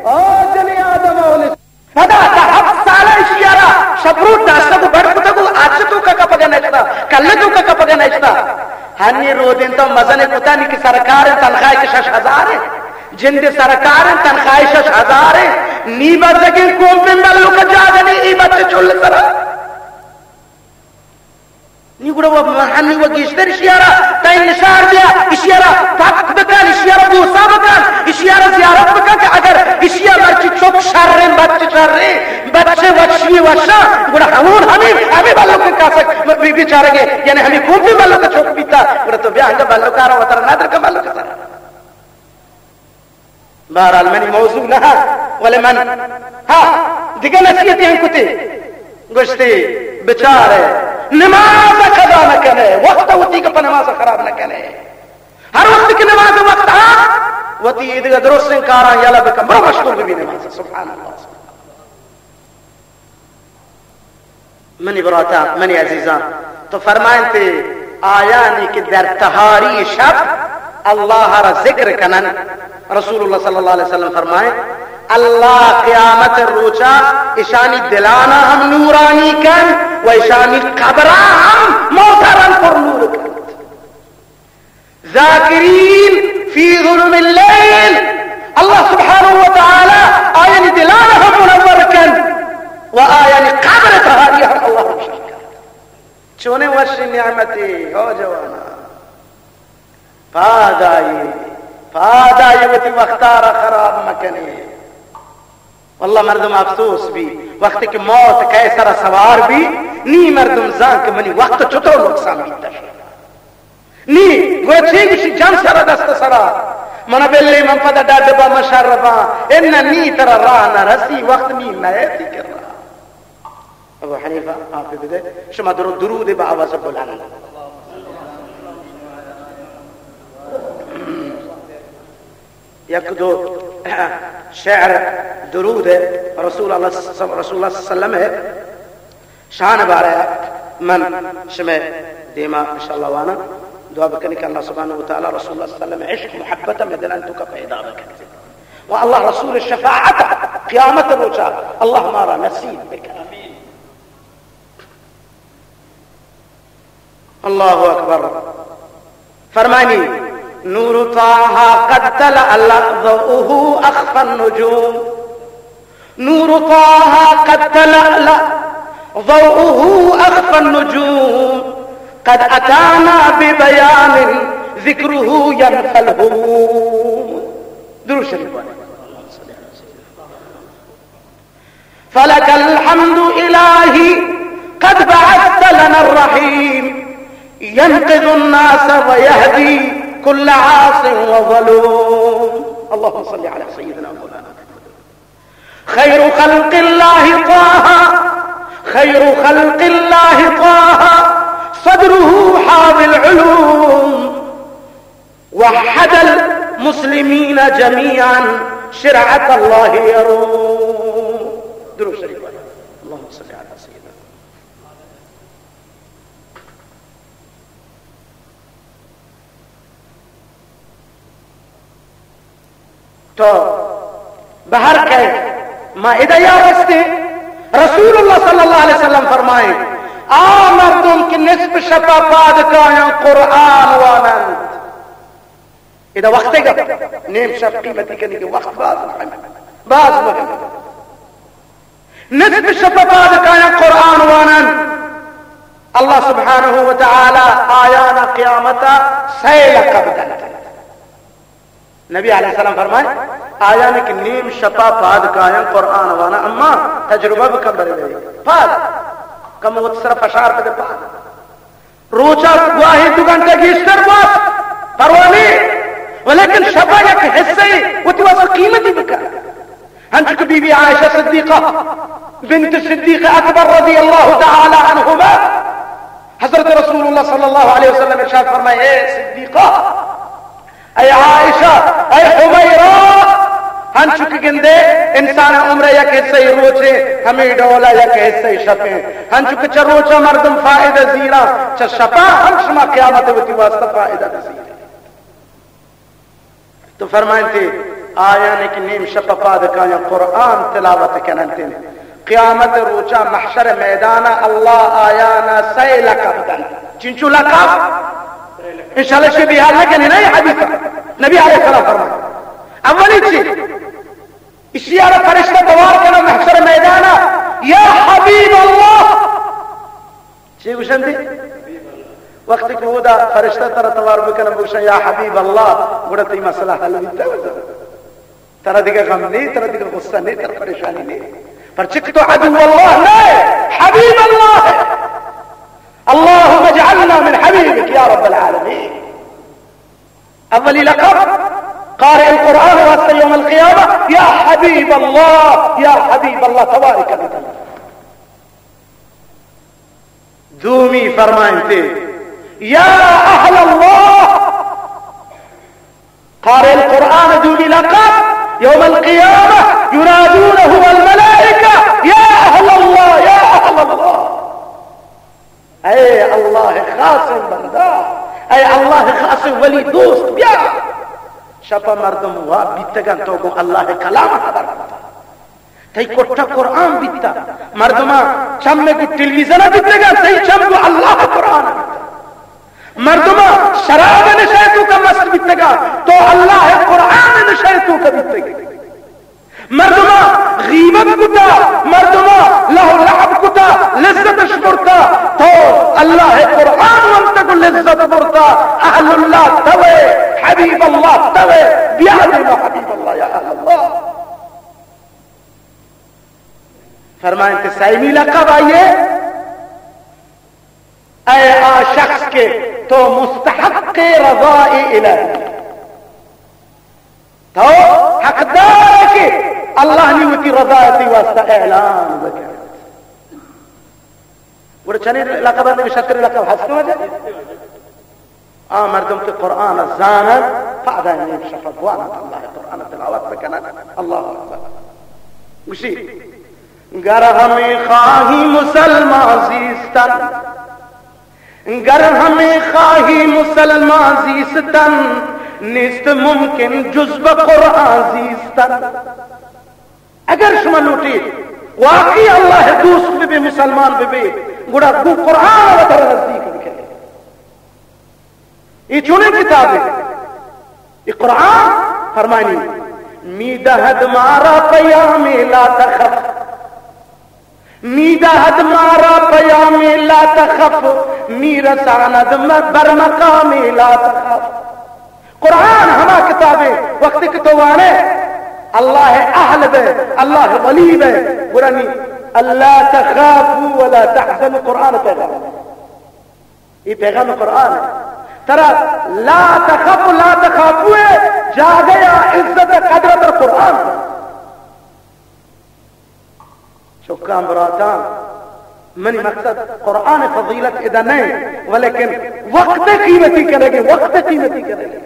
او جنی آدم، او نش-، پدا تا ہفت سال ءَ اشی ءَ را شپ روچ داشتگ و بڑ کتگ و آچ توکا کپگ ءَ نشتا، کل توکا کپگ ءَ نشتا۔ ہنی رودین تو مزن کتا نی کہ سرکار تنخواہ کہ شش ہزار ہے، جند سرکار تنخواہ شش ہزار ہے، نی بزگیں کومپیں بلوک جاگہ نی ای بچے چل سرا۔ نی گڑا وہ ہنی وہ گیشتر اشیارا تئی نشار دیا، اشیارا پاک بکن، اشیارا بوسا بکن، اشیارا زیارت بکن کہ اگر اشیا مرچی چک شریں، بچ شریں، بچے وشی وشا، گڑا ہمون ہمیں، ہمیں بلوک کاسک بی-، بیچارگے، یعنی ہمیں کوپی بلوک چک بیتا، گڑا تو بیا ہنگا بلوکارا وتر ندر کن بلوک سر۔ بہرحال منی موضوع نہ ات، ولے من، ہاں، دگہ نصیحتے ہم کتے، گوشتے، بچارے، نماز قضا نہ کنے، وقت وتی کہ پہ نماز خراب نہ کنے۔ ہر وقت کہ نماز وقت آ، وتی دگہ درستیں کاراں یلا بکن، برو مشغول ببی نماز۔ سبحان اللہ۔ منی براتاں، منی عزیزاں، تو فرمائنتے آیانی کہ در تہاری شپ اللہ را ذکر کنن، رسول اللہ صلی اللہ علیہ وسلم فرمائیں، اللہ قیامت روچا اشانی دلانا ہم نورانی کن و اشانی قبرا ہم موترن پر نور کن۔ ذاکرین فی ظلم اللیل، اللہ سبحانہ و تعالی آیانی دلان ہم منور کن و آیانی قبر تہاری ہم اللہ روشن کن۔ چونیں وشی نعمتی ہو جوانا، پاد آئی، پاد آئی وتی وقتارا خراب مکنے۔ واللہ مردم افسوس بی، وقتی کہ موت کئے سرا سوار بی، نی مردم زان کہ منی وقت چطور نقصان بیتا۔ نی گوچی گوشی جن سرا دست سرا، من بلی من پدا ڈڈ با من شر با، ان نی ترا راہ نہ رسی، وقت نی نئے تئی کرا۔ ابو حنیفہ آپ بدے، شما درو-، درود با آواز بلند۔ یک دو شعر درود ہے رسول اللہ صلی، رسول اللہ صلی اللہ علیہ وسلم ہے، شان بارے من شمے دیما انشاءاللہ وانا، دعا بکنی کہ اللہ سبحانہ و تعالی رسول اللہ صلی اللہ علیہ وسلم عشق محبت میں دلان تو کا پیدا بکنی و اللہ رسول شفاعت قیامت روچا اللہ مارا نصیب بکنی۔ اللہ اکبر۔ فرمانی، نور طه قد تلألأ ضوءه أخفى النجوم. نور طه قد تلألأ ضوءه أخفى النجوم. قد أتانا ببيان ذكره ينفى الهموم. درود شریف۔ فلك الحمد إلهي قد بعثت لنا الرحيم ينقذ الناس ويهدي كل عاص وظلوم. اللهم صل على سيدنا مولانا محمد. خير خلق الله طه، خير خلق الله طه، صدره حاوي العلوم. وحد المسلمين جميعا شرعة الله يروم. درود شریف۔ اللهم صل على سيدنا. تو بہر کئے ما ادا یا رستے، رسول اللہ صلی اللہ علیہ وسلم فرمائیں، آ مردم کہ نصف شپا پاد کایاں قرآن وانند۔ ادا وقت گپ، نیم شپ قیمتی کنی کہ وقت باز مهم، باز مهم۔ نصف شپا پاد کایاں قرآن وانند، اللہ سبحانہ و تعالی آیانا قیامتا سئے لقب دنت۔ نبی علیہ السلام فرمائے، آیانی کہ نیم شپا پاد کایاں قرآن وانا، اما تجربہ بکن برے برے۔ پاد، کم وت سر فشار بدے پاد۔ روچا گواہی دو گھنٹہ گیشتر بات، پرواہ نہیں۔ ولیکن شپا یک حصہ وتی واسطہ قیمتی بکن۔ ہنچو کہ بی بی عائشہ صدیقہ بنت صدیق اکبر رضی اللہ تعالی عنہما، حضرت رسول اللہ صلی اللہ علیہ وسلم ارشاد فرمائے، اے صدیقہ، اے عائشہ، اے حمیرا، انچو کہ گندے، انسان ءِ عمر ءِ یک حصہ ءَ روچ ءَ، ہمے ڈول ءَ یک حصہ ءَ شپ ءَ۔ انچو کہ چہ روچ ءَ مردم فائدہ زیراں، چہ شپ ءَ ہم شما قیامت ءَ وتی واسطہ فائدہ بزیرے۔ تو فرمائنتے، آیانے کہ نیم شپ ءَ پاد کایاں قرآن تلاوت کننت، قیامت ءِ روچ ءَ محشر ءِ میدان ءَ اللہ آیان ءَ سئے لقب دنت۔ چنچو لقب؟ انشاءاللہ شی بہار نہ کنی نا، یہ حدیث ءَ نبی علیہ السلام فرمائے۔ اولی چی؟ اشی ءَ را فرشتہ توار کناں محشر ءِ میدان ءَ، یا حبیب اللہ۔ چی گوشنتی؟ وقتی کہ اودا فرشتہ ترا توار بکناں، بگوشاں یا حبیب اللہ، گڑا تئی مسئلہ حل بیتا۔ ترا دگہ غم نہیں، ترا دگہ غصہ نہیں، ترا پریشانی نہیں۔ پرچہ کہ تو عدو اللہ نہ ئے، حبیب اللہ ئے۔ اللهم اجعلنا من حبیبک یا رب العالمین۔ اولی لقب قارئ القرآن واسطہ یوم القیامہ، یا حبیب اللہ، یا حبیب اللہ، توار کنت۔ دومی فرمائنتے، یا اہل اللہ۔ قارئ القرآن دومی لقب، یوم القیامہ ینادونہ الملائکہ، یا اہل اللہ، یا اہل اللہ۔ اے اللہ ءِ خاصیں بندہ، اے اللہ ءِ خاصیں ولی دوست، بیا۔ شپ ءَ مردم واب بیتگاں، تو گوں اللہ ءِ کلام ءَ خبر کتا۔ تئی کٹ ءَ قرآن بیتا۔ مردماں چم گوں ٹیلیویژن ءَ بیتگاں، تئی چم گوں اللہ ءِ قرآن ءَ بیتا۔ مردماں شراب ءِ نشہ ءِ توکا مست بیتگاں، تو اللہ ءِ قرآن ءِ نشہ ءِ توکا بیتگے۔ مردماں غیبت کتا، مردماں لہو لعب کتا، لذت اش برتا، تو اللہ ءِ قرآن ونتگ و لذت برتا۔ اہل اللہ توئے، حبیب اللہ توئے، بیا دیما حبیب اللہ، یا اہل اللہ۔ فرمائیں کہ سیمی لقب آئیے، اے آ شخص کہ تو مستحق رضا الہی، تو حقدار ئے کہ اللہ نی وتی رضا تئی واسطہ اعلان بکن۔ گڑا چنین لقب اندگہ شتر لقب ہست واجہ؟ آ مردم کہ قرآن زانن، پادا نیم شفا بوانن، اللہ قرآن تلاوت بکنن۔ اللہ اکبر۔ گوشی، گر ہمیں خواہی مسلمان زیستن، گر ہمیں خواہی مسلمان زیستن، نیست ممکن جز بہ قرآن زیستن۔ اگر شما لوٹی واقعی اللہ دوست ببی، مسلمان ببی، گڑا گوں قرآن وتر نزدیک بکنے۔ یہ چونیں کتابے، یہ قرآن فرمانی، می دہد مارا پیام لا تخف، می دہد مارا پیام لا تخف، می رساند م-، بر مقام لا تخف۔ قرآن ہما کتابے، وقتی کہ تو وانے، اللہ اہل بے، اللہ ولی بے، گڑا نی، لا تخافوا ولا تحزنوا، قرآن پیغام۔ یہ پیغام قرآن ہے۔ ترا لا تخف لا تخافوا ہے، جاگہ یا عزت قدر در قرآن۔ چکاں براتاں، منی مقصد قرآن فضیلت ادا نہیں، ولیکن وقت قیمتی کرے گی، وقت قیمتی کرے گی۔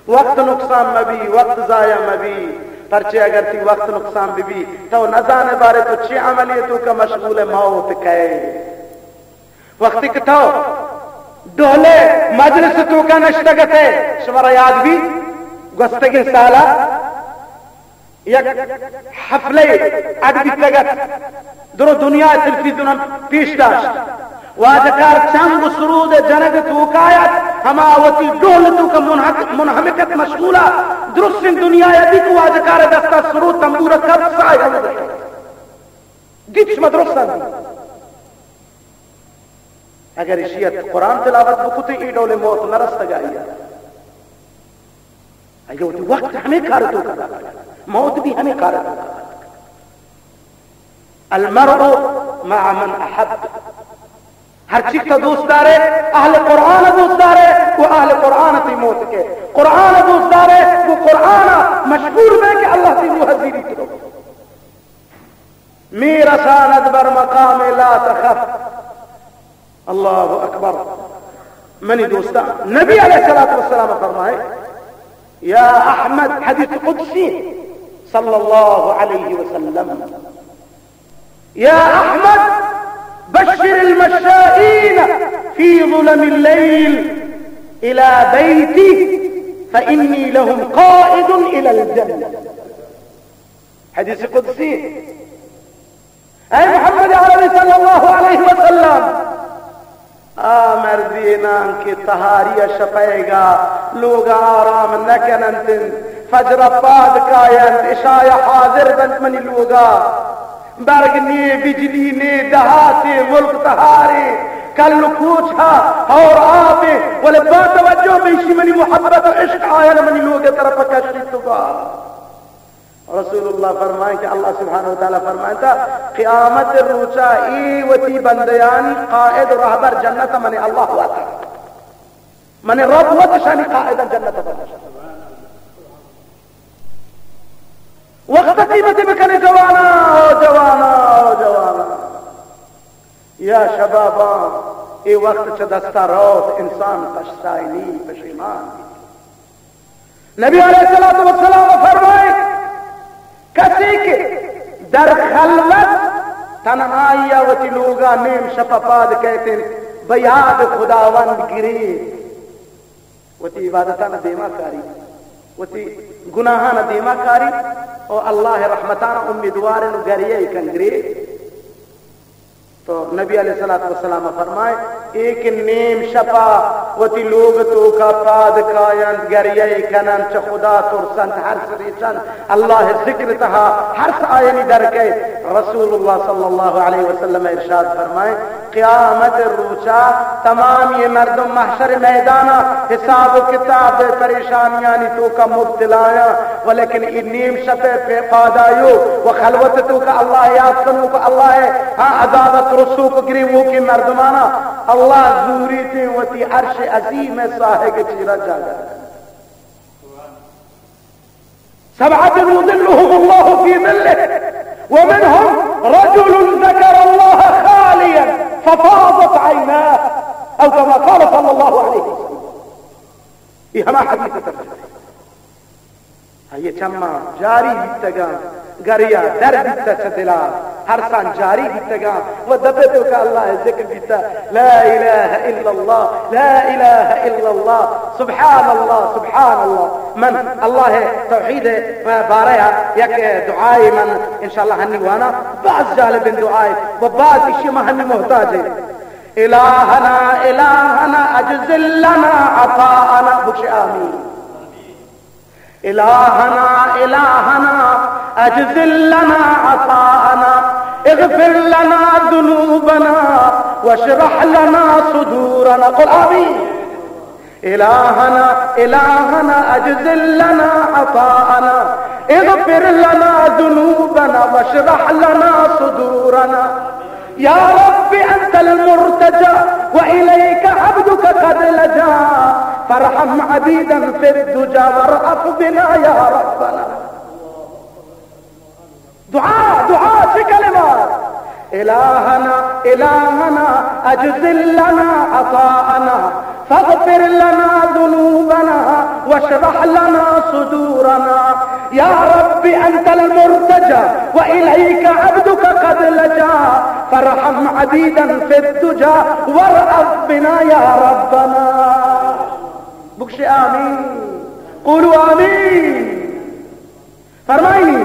وقت نقصان مبی، وقت ضائع مبی، پرچے اگر تی وقت نقصان ببی، تو نزانے بارے تو چے عملی توکا مشغول ہے، موت کئے۔ وقتی کہ تو ڈولے مجلس توکا نشتگتے، شمارا یاد بی، گوستگیں سالا یک حفلے اڈ بیتگ ات، درو دنیا تلفزیون ہم پیش داشت۔ واجکار چنگ و سرود جنگ توکایت، ہما وتی ڈول توکا منحق-، منہمکت مشغولا۔ درستیں دنیا دیت واجکار دستا سرود تنبور کپ سائے ہم دیت۔ شما درستان دیت۔ اگر اشی ات قرآن تلاوت بکتے، ای ڈول موت نہ رستگ آئی۔ اگہ وتی وقت ہمیں کار توکا داتا، موت بھی ہمیں کار توکا داتا۔ المرء مع من احب۔ ہر چیز تو دوست دارے، اہل قرآن دوست دارے، وہ اہل قرآن تی موت کے۔ قرآن دوست دارے، وہ قرآن مشغول بے کہ اللہ تی روح زیری کرو۔ می رساند بر مقام لا تخف۔ اللہ اکبر۔ منی دوستان، نبی علیہ الصلوۃ والسلام فرمائے، یا احمد، حدیث قدسی، صلى الله عليه وسلم: يا أحمد، بشر المشائين في ظلم الليل إلى بيتي فإني لهم قائد إلى الجنة. حدیث قدسی. اے محمد عربی صلی اللہ علیہ وسلم، آ مردیناں کہ تہاری ءَ شپئیگا لوگ ءَ آرام نہ کننت، فجر ءَ پاد کاینت، عشاء ءَ حاضر بنت منی لوگ ءَ، برگ نے، بجلی نے، دہاتے، ملک تہارے، کل و کوچ ءَ ہور آپے، ولے با توجہ بیشی منی محبت و عشق آیان منی لوگ ءِ طرف کشیت و با رسول اللہ فرمائیں کہ اللہ سبحانہ و تعالی فرمائتا، قیامت روچا اے وتی بندیانی قائد و رہبر جنت من اللہ وتا، من رب وت شانی قائد جنت بنا. وقت قیمت بکنے جوانا، او جوانا، او جوانا، یا شباباں، اے وقت چہ دستا روت، انسان پشتائنی، پشیمان بیت. نبی علیہ الصلوۃ والسلام فرمائے، کسی کہ در خلوت تنہائی ءَ وتی لوگا نیم شپ ءَ پاد کیت انت، بہ یاد خداوند گریت، وتی عبادتان دیما کاری، وتی گناہان دیما کاری، او اللہ رحمتان امیدوار انت، گریہ کن گریت. تو نبی علیہ الصلوۃ والسلام فرمائے، اے کہ نیم شپا وتی لوگ توکا پاد کاینت، گریہ کننت، چہ خدا ترسنت، ہرس ریچنت، اللہ ذکر تہا ہرس آیانی در کئے. رسول اللہ صلی اللہ علیہ وسلم ارشاد فرمائے، قیامت روچا تمامی مردم محشر میدانا حساب و کتاب پریشانیانی توکا مبتلایاں، ولیکن اے نیم شپ ءِ پہ-، پادایو و خلوت توکا اللہ یاد کنوک، اللہ ءِ ہاں عذاب ءَ ترسوک گریوکیں مردمانا اللہ زوریت وتی عرش عظیم ءِ ساہگ ءِ چیرا جاگہ. سبعة يظلهم الله في ظله ومنهم رجل ذكر الله خاليا ففاضت عيناه، أو كما قال صلى الله عليه وسلم. اے ہما حدیث ءِ ترجمہ. آئی ءِ چماں جاری بیتگاں، گریا در بیتہ چہ دلا، ہرساں جاری بیتگاں و دپ ءِ توکا اللہ ءِ ذکر بیتہ، لا الہ الا اللہ، لا الہ الا اللہ، سبحان اللہ، سبحان اللہ. من اللہ ءِ توحید ءِ بارہ ءَ یک دعائے من انشاءاللہ ہنی وانا، باز جالب دعائے و باز اشی ما ہنی محتاج ہیں. الہنا، الہنا، اجزل لنا عطاءنا، بخش آمین. الہنا، الہنا، اجزل لنا عطاءنا، اغفر لنا ذنوبنا واشرح لنا صدورنا. قل آمین. الہنا، الہنا، اجزل لنا عطاءنا، اغفر لنا ذنوبنا واشرح لنا صدورنا. يا رب أنت المرتجى وإليك عبدك قد لجا، فارحم عبيدا في الدجى وارأف بنا يا ربنا. دعا، دعا، چی کلمات؟ الہنا، الہنا، اجزل لنا عطاءنا، فاغفر لنا ذنوبنا واشرح لنا صدورنا. يا رب أنت المرتجى وإليك عبدك قد لجا، فارحم عبيدا في الدجى وارأف بنا يا ربنا. بگش آمین. قولوا آمین. فرمائیں،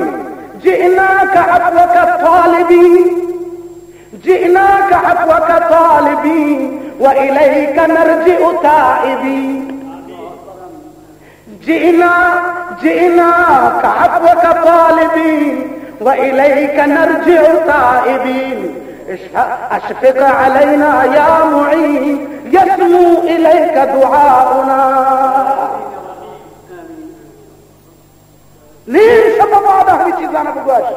جئناك عفوك طالبين، جئناك عفوك طالبين، وإليك نرجع تائبين. جئنا، جئناك عفوك طالبين، وإليك نرجع تائبين. اشف-، أشفق علينا يا معين، يسمو إليك دعاؤنا. نیم شپ ءَ پاد ہمے چیزاں بگوش.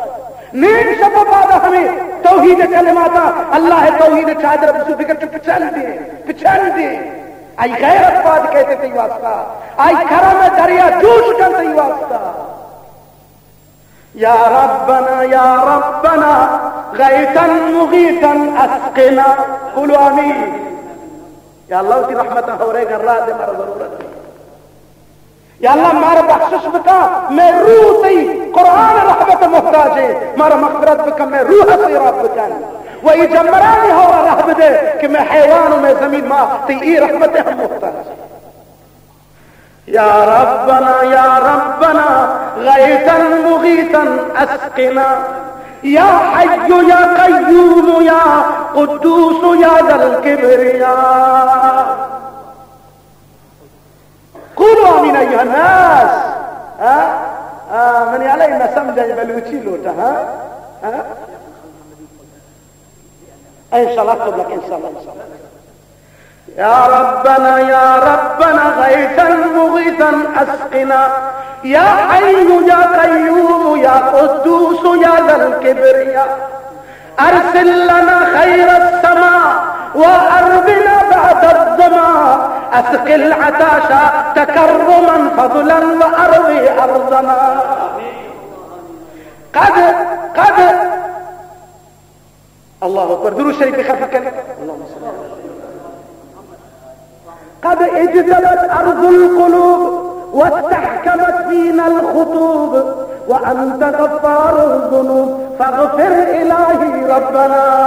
نیم شپ ءَ پاد ہمے توحید ءِ کلماتاں، اللہ ءِ توحید ءِ چادر ءَ بسو، بگر چو پچل دے، پچل دے. آئی غیرت پاد کئیت تئی واسطہ، آئی کرم ءِ دریا جوش کنت تئی واسطہ. يا ربنا، يا ربنا، غيثا مغيثا أسقنا. قولوا آمين. یا اللہ، وتی رحمتاں ہورے گرا دے، مارا ضرورت ہے. یا اللہ، مارا بخشش بکا، مئے روح تئی قرآن رحمت محتاج ایں، مارا مغفرت بکن، مئے روح سیراب بکن۔ و اے جمبرانی ہورا رحم دے کہ مئے حیوان و مئے زمین ما تئی اے رحمت ہم محتاج ایں۔ یا ربنا، یا ربنا، غیثا مغیثا اسقنا، یا حی یا قیوم یا قدوس یا ذا الکبریا۔ قولوا آمین ایها الناس۔ ہاں؟ آ، منی حالا نہ سمجھا، بلوچی لوٹا، ہاں؟ ہاں؟ انشاءاللہ، قبلہ، انشاءاللہ، انشاءاللہ۔ یا ربنا، یا ربنا، غیثا مغیثا اسقنا، یا حی یا قیوم یا قدوس یا ذا الکبریا۔ أرسل لنا خير السماء وأرونا بعد الظما، أسق العطاشى تكرما فضلا وأروي أرضنا۔ قد، قد، الله أكبر، درود شریف ختم کن۔ اللهم صل على قد اجتبت أرض القلوب واستحكمت فينا الخطوب، وأنت غفار الذنوب فاغفر إلهي ربنا۔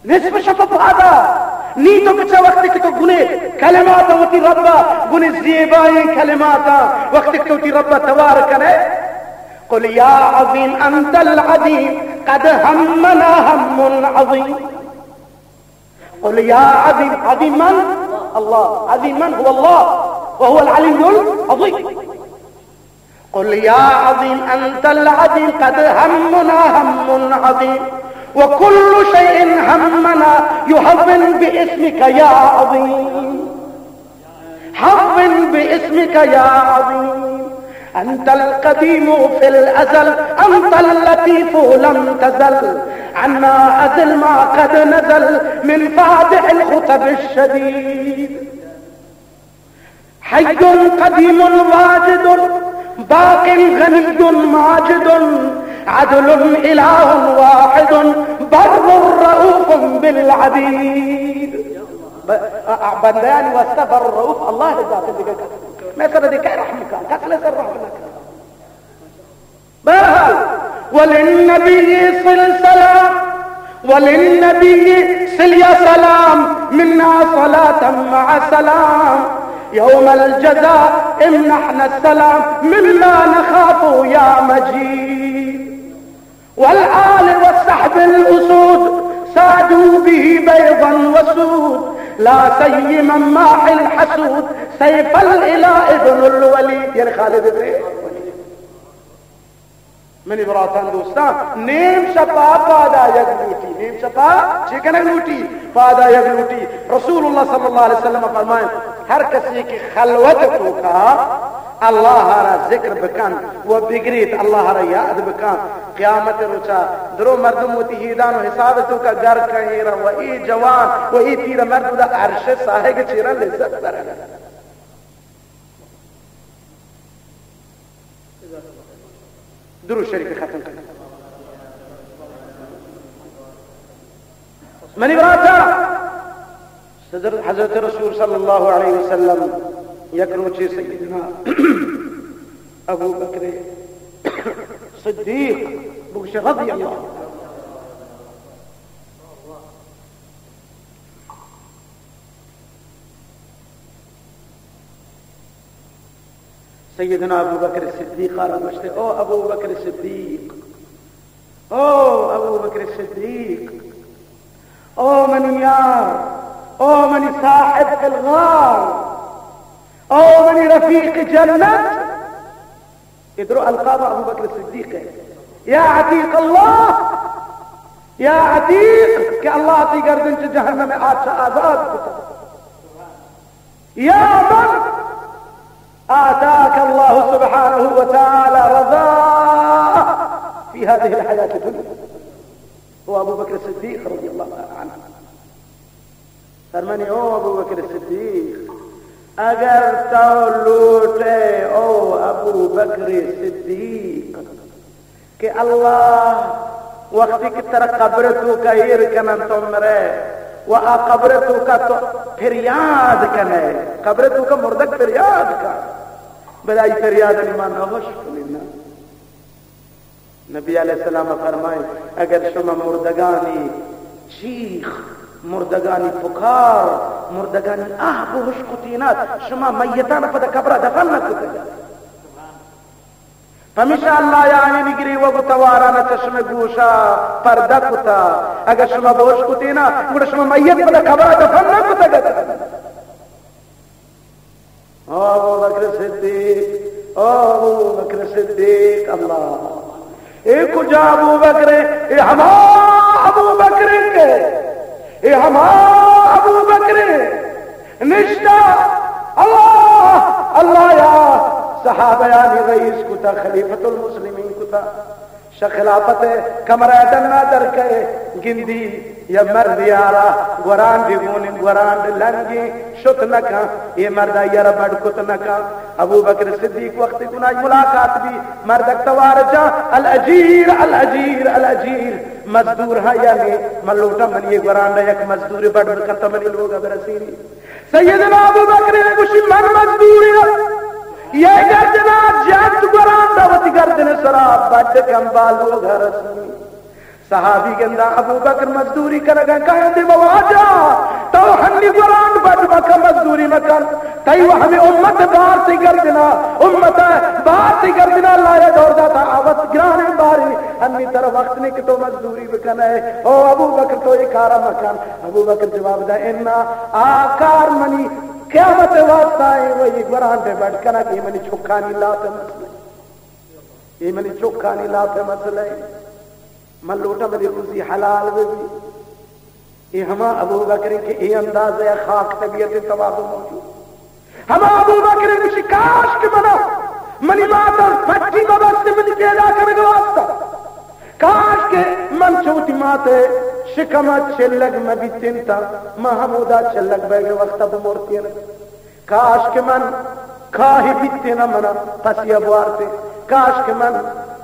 نصف شب پادا نی تو بچا، وقتی کہ تو گنے کلمات وتی ربا، گنے زیبائیں کلمات، وقتی کہ تو وتی ربا توار کنے، قل يا عظيم أنت العظيم قد همنا هم عظيم۔ قل يا عظيم، عظيم من؟ الله. عظيم من؟ هو الله، وهو العلي العظيم. قل يا عظيم أنت العظيم قد همنا هم عظيم، وكل شيء همنا يهون باسمك يا عظيم. هون باسمك يا عظيم. أنت القديم في الأزل، أنت اللطيف لم تزل، عنا أزل ما قد نزل من فاتح الخطب الشديد. حي قديم واجد، باق غني ماجد، عدل إله واحد، بر رؤوف بالعبيد. ب-، آ، آ، بندیانی واسطہ بر رؤوف اللہ ذات دگہ کس۔ مئے سر دے کئے رحم کن؟ کس مئے سر رحم نہ کن۔ بہرحال، وللنبي صل سلام، وللنبي صل يا سلام، منا صلاة مع سلام، يوم الجزاء امنحنا السلام، مما نخاف يا مجيد. والآل والصحب الأسود، سادوا به بيضا وسود، لا سيما ماح الحسود، سيف الإله ابن الوليد، یعنی خالد ابن ولید۔ منی براتان دوستان، نیم شپا پادا یک لوٹی، نیم شپا چی کنگ لوٹی؟ پادا یک لوٹی۔ رسول اللہ صلی اللہ علیہ وسلم فرمائیں، ہر کسی کہ خلوت توکا اللہ را ذکر بکن و بگریت، اللہ را یاد بکن، قیامت روچا درو مردم وتی ہیدان و حساب توکا گر کئیں را و ای جوان و ای پیر مرد دا عرش ساہگ چیرا لذت برن۔ درود شریف ختم کن۔ منی براتا، صدر حضرت رسول صلی اللہ علیہ وسلم یک روچے سیدنا ابو بکر صدیق بگش رضی اللہ عنہ۔ سیدنا ابو بکر صدیق ءَ را گوشتے، او ابو بکر صدیق، او ابو بکر صدیق، او منی یار، او منی صاحب فی الغار، او منی رفیق جنت۔ ادرو القاب ابو بکر صدیق ہے۔ یا عتیق اللہ، یا عتیق، کہ اللہ تی گردن چہ جہنم آتش آزاد کتا۔ یا من آتاک اللہ سبحانہ و تعالی رضا فی هذه الحیات الدنیا۔ او ابو بکر صدیق رضی اللہ تعالی عنہ۔ فرمانی، او ابو بکر صدیق، اگر تو لوٹے، او ابو بکر صدیق، کہ اللہ وقتی کہ ترا قبر توکا ایر کنن تو مرے و آ قبر توکا تو پریاد کنے، قبر توکا مردگ پریاد کن۔ بلے آئی فریادانی ما نہ وش کنیں نا۔ نبی علیہ السلام فرمائیں، اگر شما مردگانی چیخ، مردگانی پکار، مردگانی آہ بہش کتینات، شما میتان پدا قبرا دفن نہ کتگ۔ پمیشا اللہ یا آیانی گریوگ و توارانا چشم گوشا پردہ کتا۔ اگر شما بہش کتینا، گڑا شما میت پدا قبرا دفن نہ کتگ۔ او ابو بکر صدیق، او ابو بکر صدیق، اللہ، اے کجا ابو بکر ایں؟ اے ہما ابو بکر ایں کہ، اے ہما ابو بکر ایں نشتا، اللہ، اللہ یا صحابیانی رئیس کتا، خلیفۃ المسلمین کتا۔ شہ خلافت ءِ کمرہ ءِ ڈنا در کئے، گندی یا مردے آرا گورانڈے گون، گورانڈ لنگیں، شت نہ کن، اے مرد آئی ءَ را بڈ کت نہ کن۔ ابو بکر صدیق وقتی گناہی ملاقات بی، مردک توار جا، الاجیر، الاجیر، الاجیر، مزدور ہاں یا نے؟ من لوٹاں منی اے گورانڈ ءَ یک مزدورے بڈ بکن تہ منی لوگ ءَ برسینی۔ سیدنا ابو بکر ءَ گوشی، من مزدورے آں۔ یہ گردنا جت گورانڈ ءَ وتی گردن ءِ سرا بڈ کن بالوگ ءَ رسی۔ صحابی گندا ابو بکر مزدوری کنگا کہندے، مواجہ تو ہنی گورانڈ بڈ مکن، مزدوری مکن۔ تئی و ہمے امت بار تئی گردنا، امت بار تئی گردنا، اللہ ءَ دور داتا آ وت گرانیں بارے، ہنی ترا وقت نے کہ تو مزدوری بکنے۔ او ابو بکر تو اے کارا مکن۔ ابو بکر جواب دا، انا، آ کار منی قیامت ءِ واسطہ ایں، وہی گورانڈ ءِ بڈ کنگ، اے منی چکانی لاپ ءِ مسئلہ، اے منی چکانی لاپ ءِ مسئلہ ایں۔ من لوٹاں منی روزی حلال بہ بی۔ اے ہما ابو بکر ایں کہ اے اندازہ ءَ خاک طبیعت ءِ تواب موجود۔ ہما ابو بکر گوشی، کاش کہ منا منی مات ءَ پٹی مہ بست منی پیدا کنگ ءِ واسطہ۔ کاش کہ من چہ وتی مات ءِ شکم ءَ چلگ مہ بیتینتاں، من ہمودا چلگ بئیگ ءِ وقت ءَ بمرتیناں۔ کاش کہ من کاہے بیتیناں، منا پسی ءَ بوارتیں۔ کاش کہ من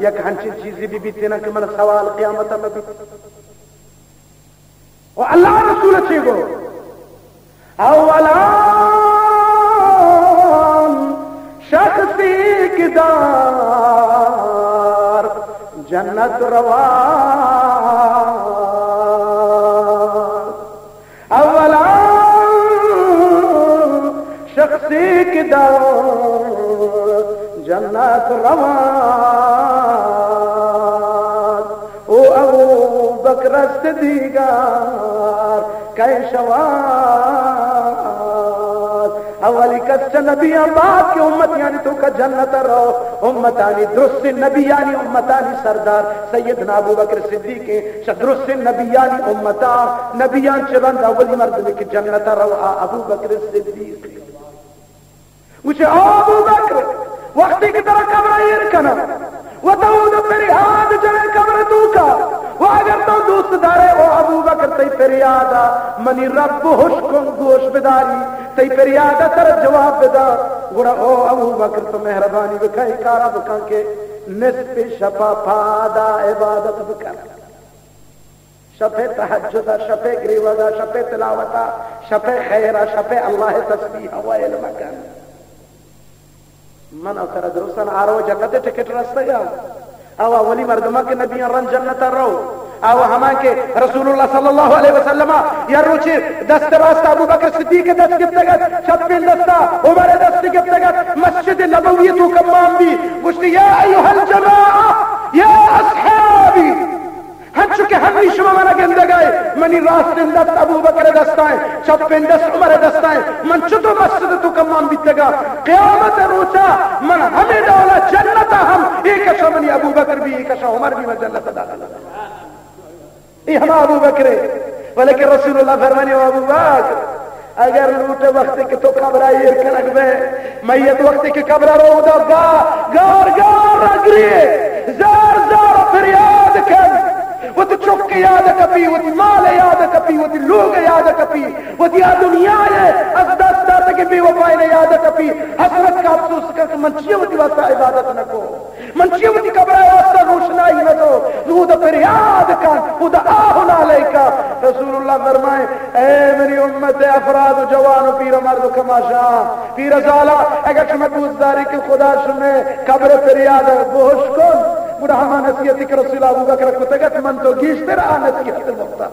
یک ہنچیں چیزے بہ بیتیناں کہ من سوال قیامت ءَ مہ بیت۔ و اللہ ءِ رسول ءَ چے گو؟ اولاً شخصی کہ دار جنت روا، اولاً شخصی کہ دار جنت روا، او ابو بکر است دیگر کئے شواد۔ اولی کس چہ نبیاں بعد کہ امتیانی توکا جنت ءَ رو، امتانی درستیں نبیانی امتانی سردار سیدنا ابو بکر صدیق ایں۔ چہ درستیں نبیانی امتا، نبیاں چہ رند اولی مردمے کہ جنت ءَ رو آ ابو بکر صدیق ایں۔ گوشے، او ابو بکر، وقتی کہ ترا قبر ءَ ایر کناں، و تو اود ءَ پریاد جنئے قبر ءِ توکا، و اگر تو دوست دارئے، او ابو بکر، تئی پریاد ءَ منی رب ہشک اوں گوش بداری، تئی پریاد ءَ ترا جواب بداں، گڑا او ابو بکر تو مہربانی بکن، اے کارا بکن کہ نصف شپ ءَ پادا عبادت بکن۔ شپ ءِ تہجد ءَ، شپ ءِ گریوگ ءَ، شپ ءِ تلاوت ءَ، شپ ءِ خیر ءَ، شپ ءِ اللہ ءِ تسبیح ءَ ویل مکن۔ من ءُ ترا درستاں آ روچ ءَ کدے ٹکٹ رستگ ءَ؟ او اولی مردماں کہ نبیاں رند جنت ءَ رو، او ہما کہ رسول اللہ صلی اللہ علیہ وسلم ءَ یا روچے دست راست ابو بکر صدیق ءِ دست گپتگ ات، چپیں دست ءَ عمر ءِ دست گپتگ ات، مسجد نبوی ءِ توکا مان بی، گوشتی، یا ایھا الجماعہ، یا اصحابی، ہنچو کہ ہنی شما منا گندگ ءَ ئے، منی راستیں دست ابو بکر ءِ دست ءَ ایں، چپیں دست عمر ءِ دست ءَ ایں۔ من چتو مسجد ءِ توکا مان بیتگ آں، قیامت ءِ روچ ءَ من ہمے ڈول ءَ جنت ءَ ہم، اے کش ءَ منی ابو بکر بی، اے کش ءَ عمر بی، من جنت ءَ داخل آں۔ اے ہما ابو بکر ایں، بلکہ رسول اللہ فرمانی، او ابو بکر، اگر لوٹئے وقتے کہ تو قبر ءَ ایر کنگ بئے، میت وقتے کہ قبر ءَ رو، اودا گا-، گار گار ءَ گریئے، زار زار ءَ پریاد کن، وتی چک ءِ یاد ءَ کپی، وتی مال ءِ یاد ءَ کپی، وتی لوگ ءِ یاد ءَ کپی، وتی آ دنیا ءِ از دست داتگیں بے وفائیانی یاد ءَ کپی، حسرت کا افسوس کن کہ من چیا وتی واسطہ عبادت نہ کو۔ من چیا وتی قبر ءِ واسطہ روشنائی نہ دو؟ نوں اودا پر یاد کن، ادا آہ و نالے کن۔ رسول اللہ فرمائیں، اے منی امت افراد و جوان و پیر مرد و کماشاں، پیر زالا، اگر شما دوست داری کہ خدا شمے قبر پریاد بہوش کن، گڑا ہما نصیحتی کہ رسول ابوبکر کتگ ات، من تو گیشتر آ نصیحت محتاج۔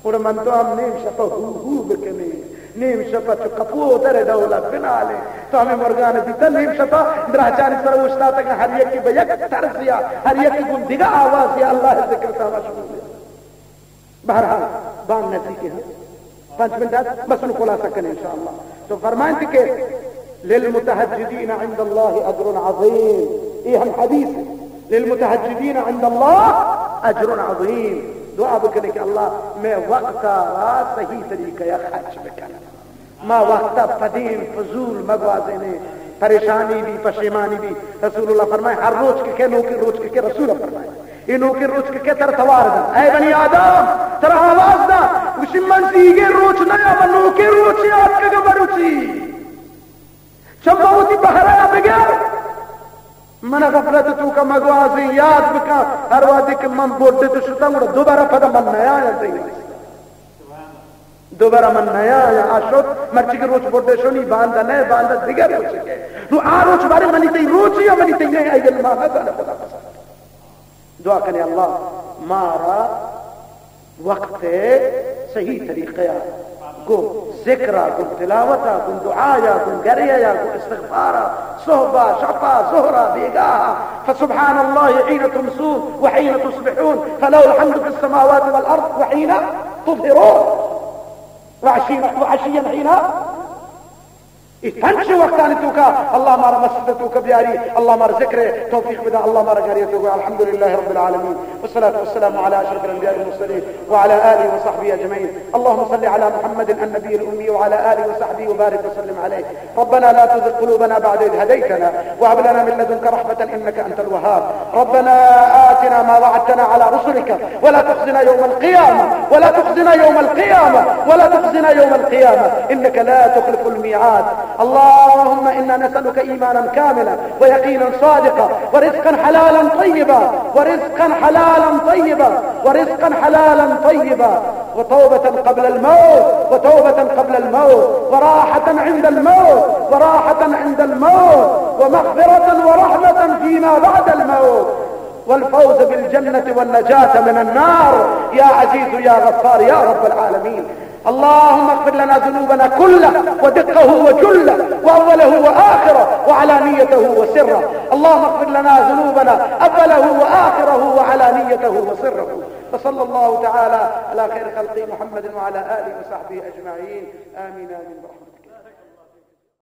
گڑا من تو ہم نیم شپا ہو ہو بکنیں، نیم شپا چو کپودر ڈولا بنالیں۔ تو ہمیں مرگان دیتا نیم شپا دراجانی سر اوشتاتگاں، ہر یکی بہ یک طرزیا، ہر یکی گون دگہ آوازیا اللہ ذکر تا مشغول۔ بہرحال، بانگ نزدیک ہیں، پنچ منٹ ات، بس نو خلاصہ کنیں انشاءاللہ۔ تو فرمائیں کہ للمتهجدين عند الله أجر عظيم۔ یہ ہم حدیث ہے۔ للمتهجدين عند الله أجر عظيم۔ دعا بکنے کہ اللہ میں وقت را صحیح طریقہ یا خرچ بکن۔ ما وقت پدیم فضول مگوازینے، پریشانی بھی، پشیمانی بھی۔ رسول اللہ فرمائے، ہر روچ کہ کہ نوکیں روچ کہ کہ رسول فرمائے، یہ نوکیں روچ کہ کہ تر توار دا، اے بنی آدم، تر آواز دا، گوشی من دیگے روچ نیا، من نوکیں روچ یاد کہ بروچی۔ چم وتی بہرا بگر، من غفلت توکا مگوازی، یاد بکن، ہر وقتی کہ من بوڈے تو شتاں، گڑا دوبارہ پدا من نیا یا تئی۔ دوبارہ من نیا یا آ شت، مرچی کہ روچ بوڈے شنی، باندا نئے، باندا دگہ روچ کے۔ نو آ روچ بارے منی تئی روچی یا منی تئی نئے، ای علم آ نزانے خدا پسند۔ دعا کنے اللہ مارا وقت صحیح طریقہ یا گو ذکر، گو تلاوت، گو دعا، گو گریہ، گو استغفار، صحبا، شپا، ظہرا، بیگاہا۔ فسبحان الله حين تمسون وحين تصبحون، فله الحمد في السماوات والأرض وحين تظهرون، وعشيا، وعشيا حين۔ اے پنچ وقتانی توکا اللہ مارا مسجد توکا بیاری، اللہ مارا ذکر توفیق بدا، اللہ مارا گریہ توکا۔ الحمد لله رب العالمين، والصلاة والسلام على أشرف الأنبياء والمرسلين وعلى آله وصحبه أجمعين۔ اللهم صل على محمد النبي الأمي وعلى آله وصحبه وبارك وسلم عليه۔ ربنا لا تزغ قلوبنا بعد إذ هديتنا وهب لنا من لدنك رحمة إنك أنت الوهاب۔ ربنا آتنا ما وعدتنا على رسلك ولا تخزنا يوم القيامة، ولا تخزنا يوم القيامة، ولا تخزنا يوم القيامة، إنك لا تخلف الميعاد۔ اللهم إنا نسألك إيمانا كاملا ويقينا صادقا ورزقا حلالا طيبا، ورزقا حلالا طيبا، ورزقا حلالا طيبا، وتوبة قبل الموت، وتوبة قبل الموت، وراحة عند الموت، وراحة عند الموت، ومغفرة ورحمة فيما بعد الموت، والفوز بالجنة والنجاة من النار، يا عزيز يا غفار يا رب العالمين۔ اللهم اغفر لنا ذنوبنا كلها ودقه وجله وأوله وآخره وعلانيته وسره. اللهم اغفر لنا ذنوبنا أوله وآخره وعلانيته وسره. وصلى الله تعالى على خير خلقه محمد وعلى آله وصحبه أجمعين. آمين، آمين برحمتك.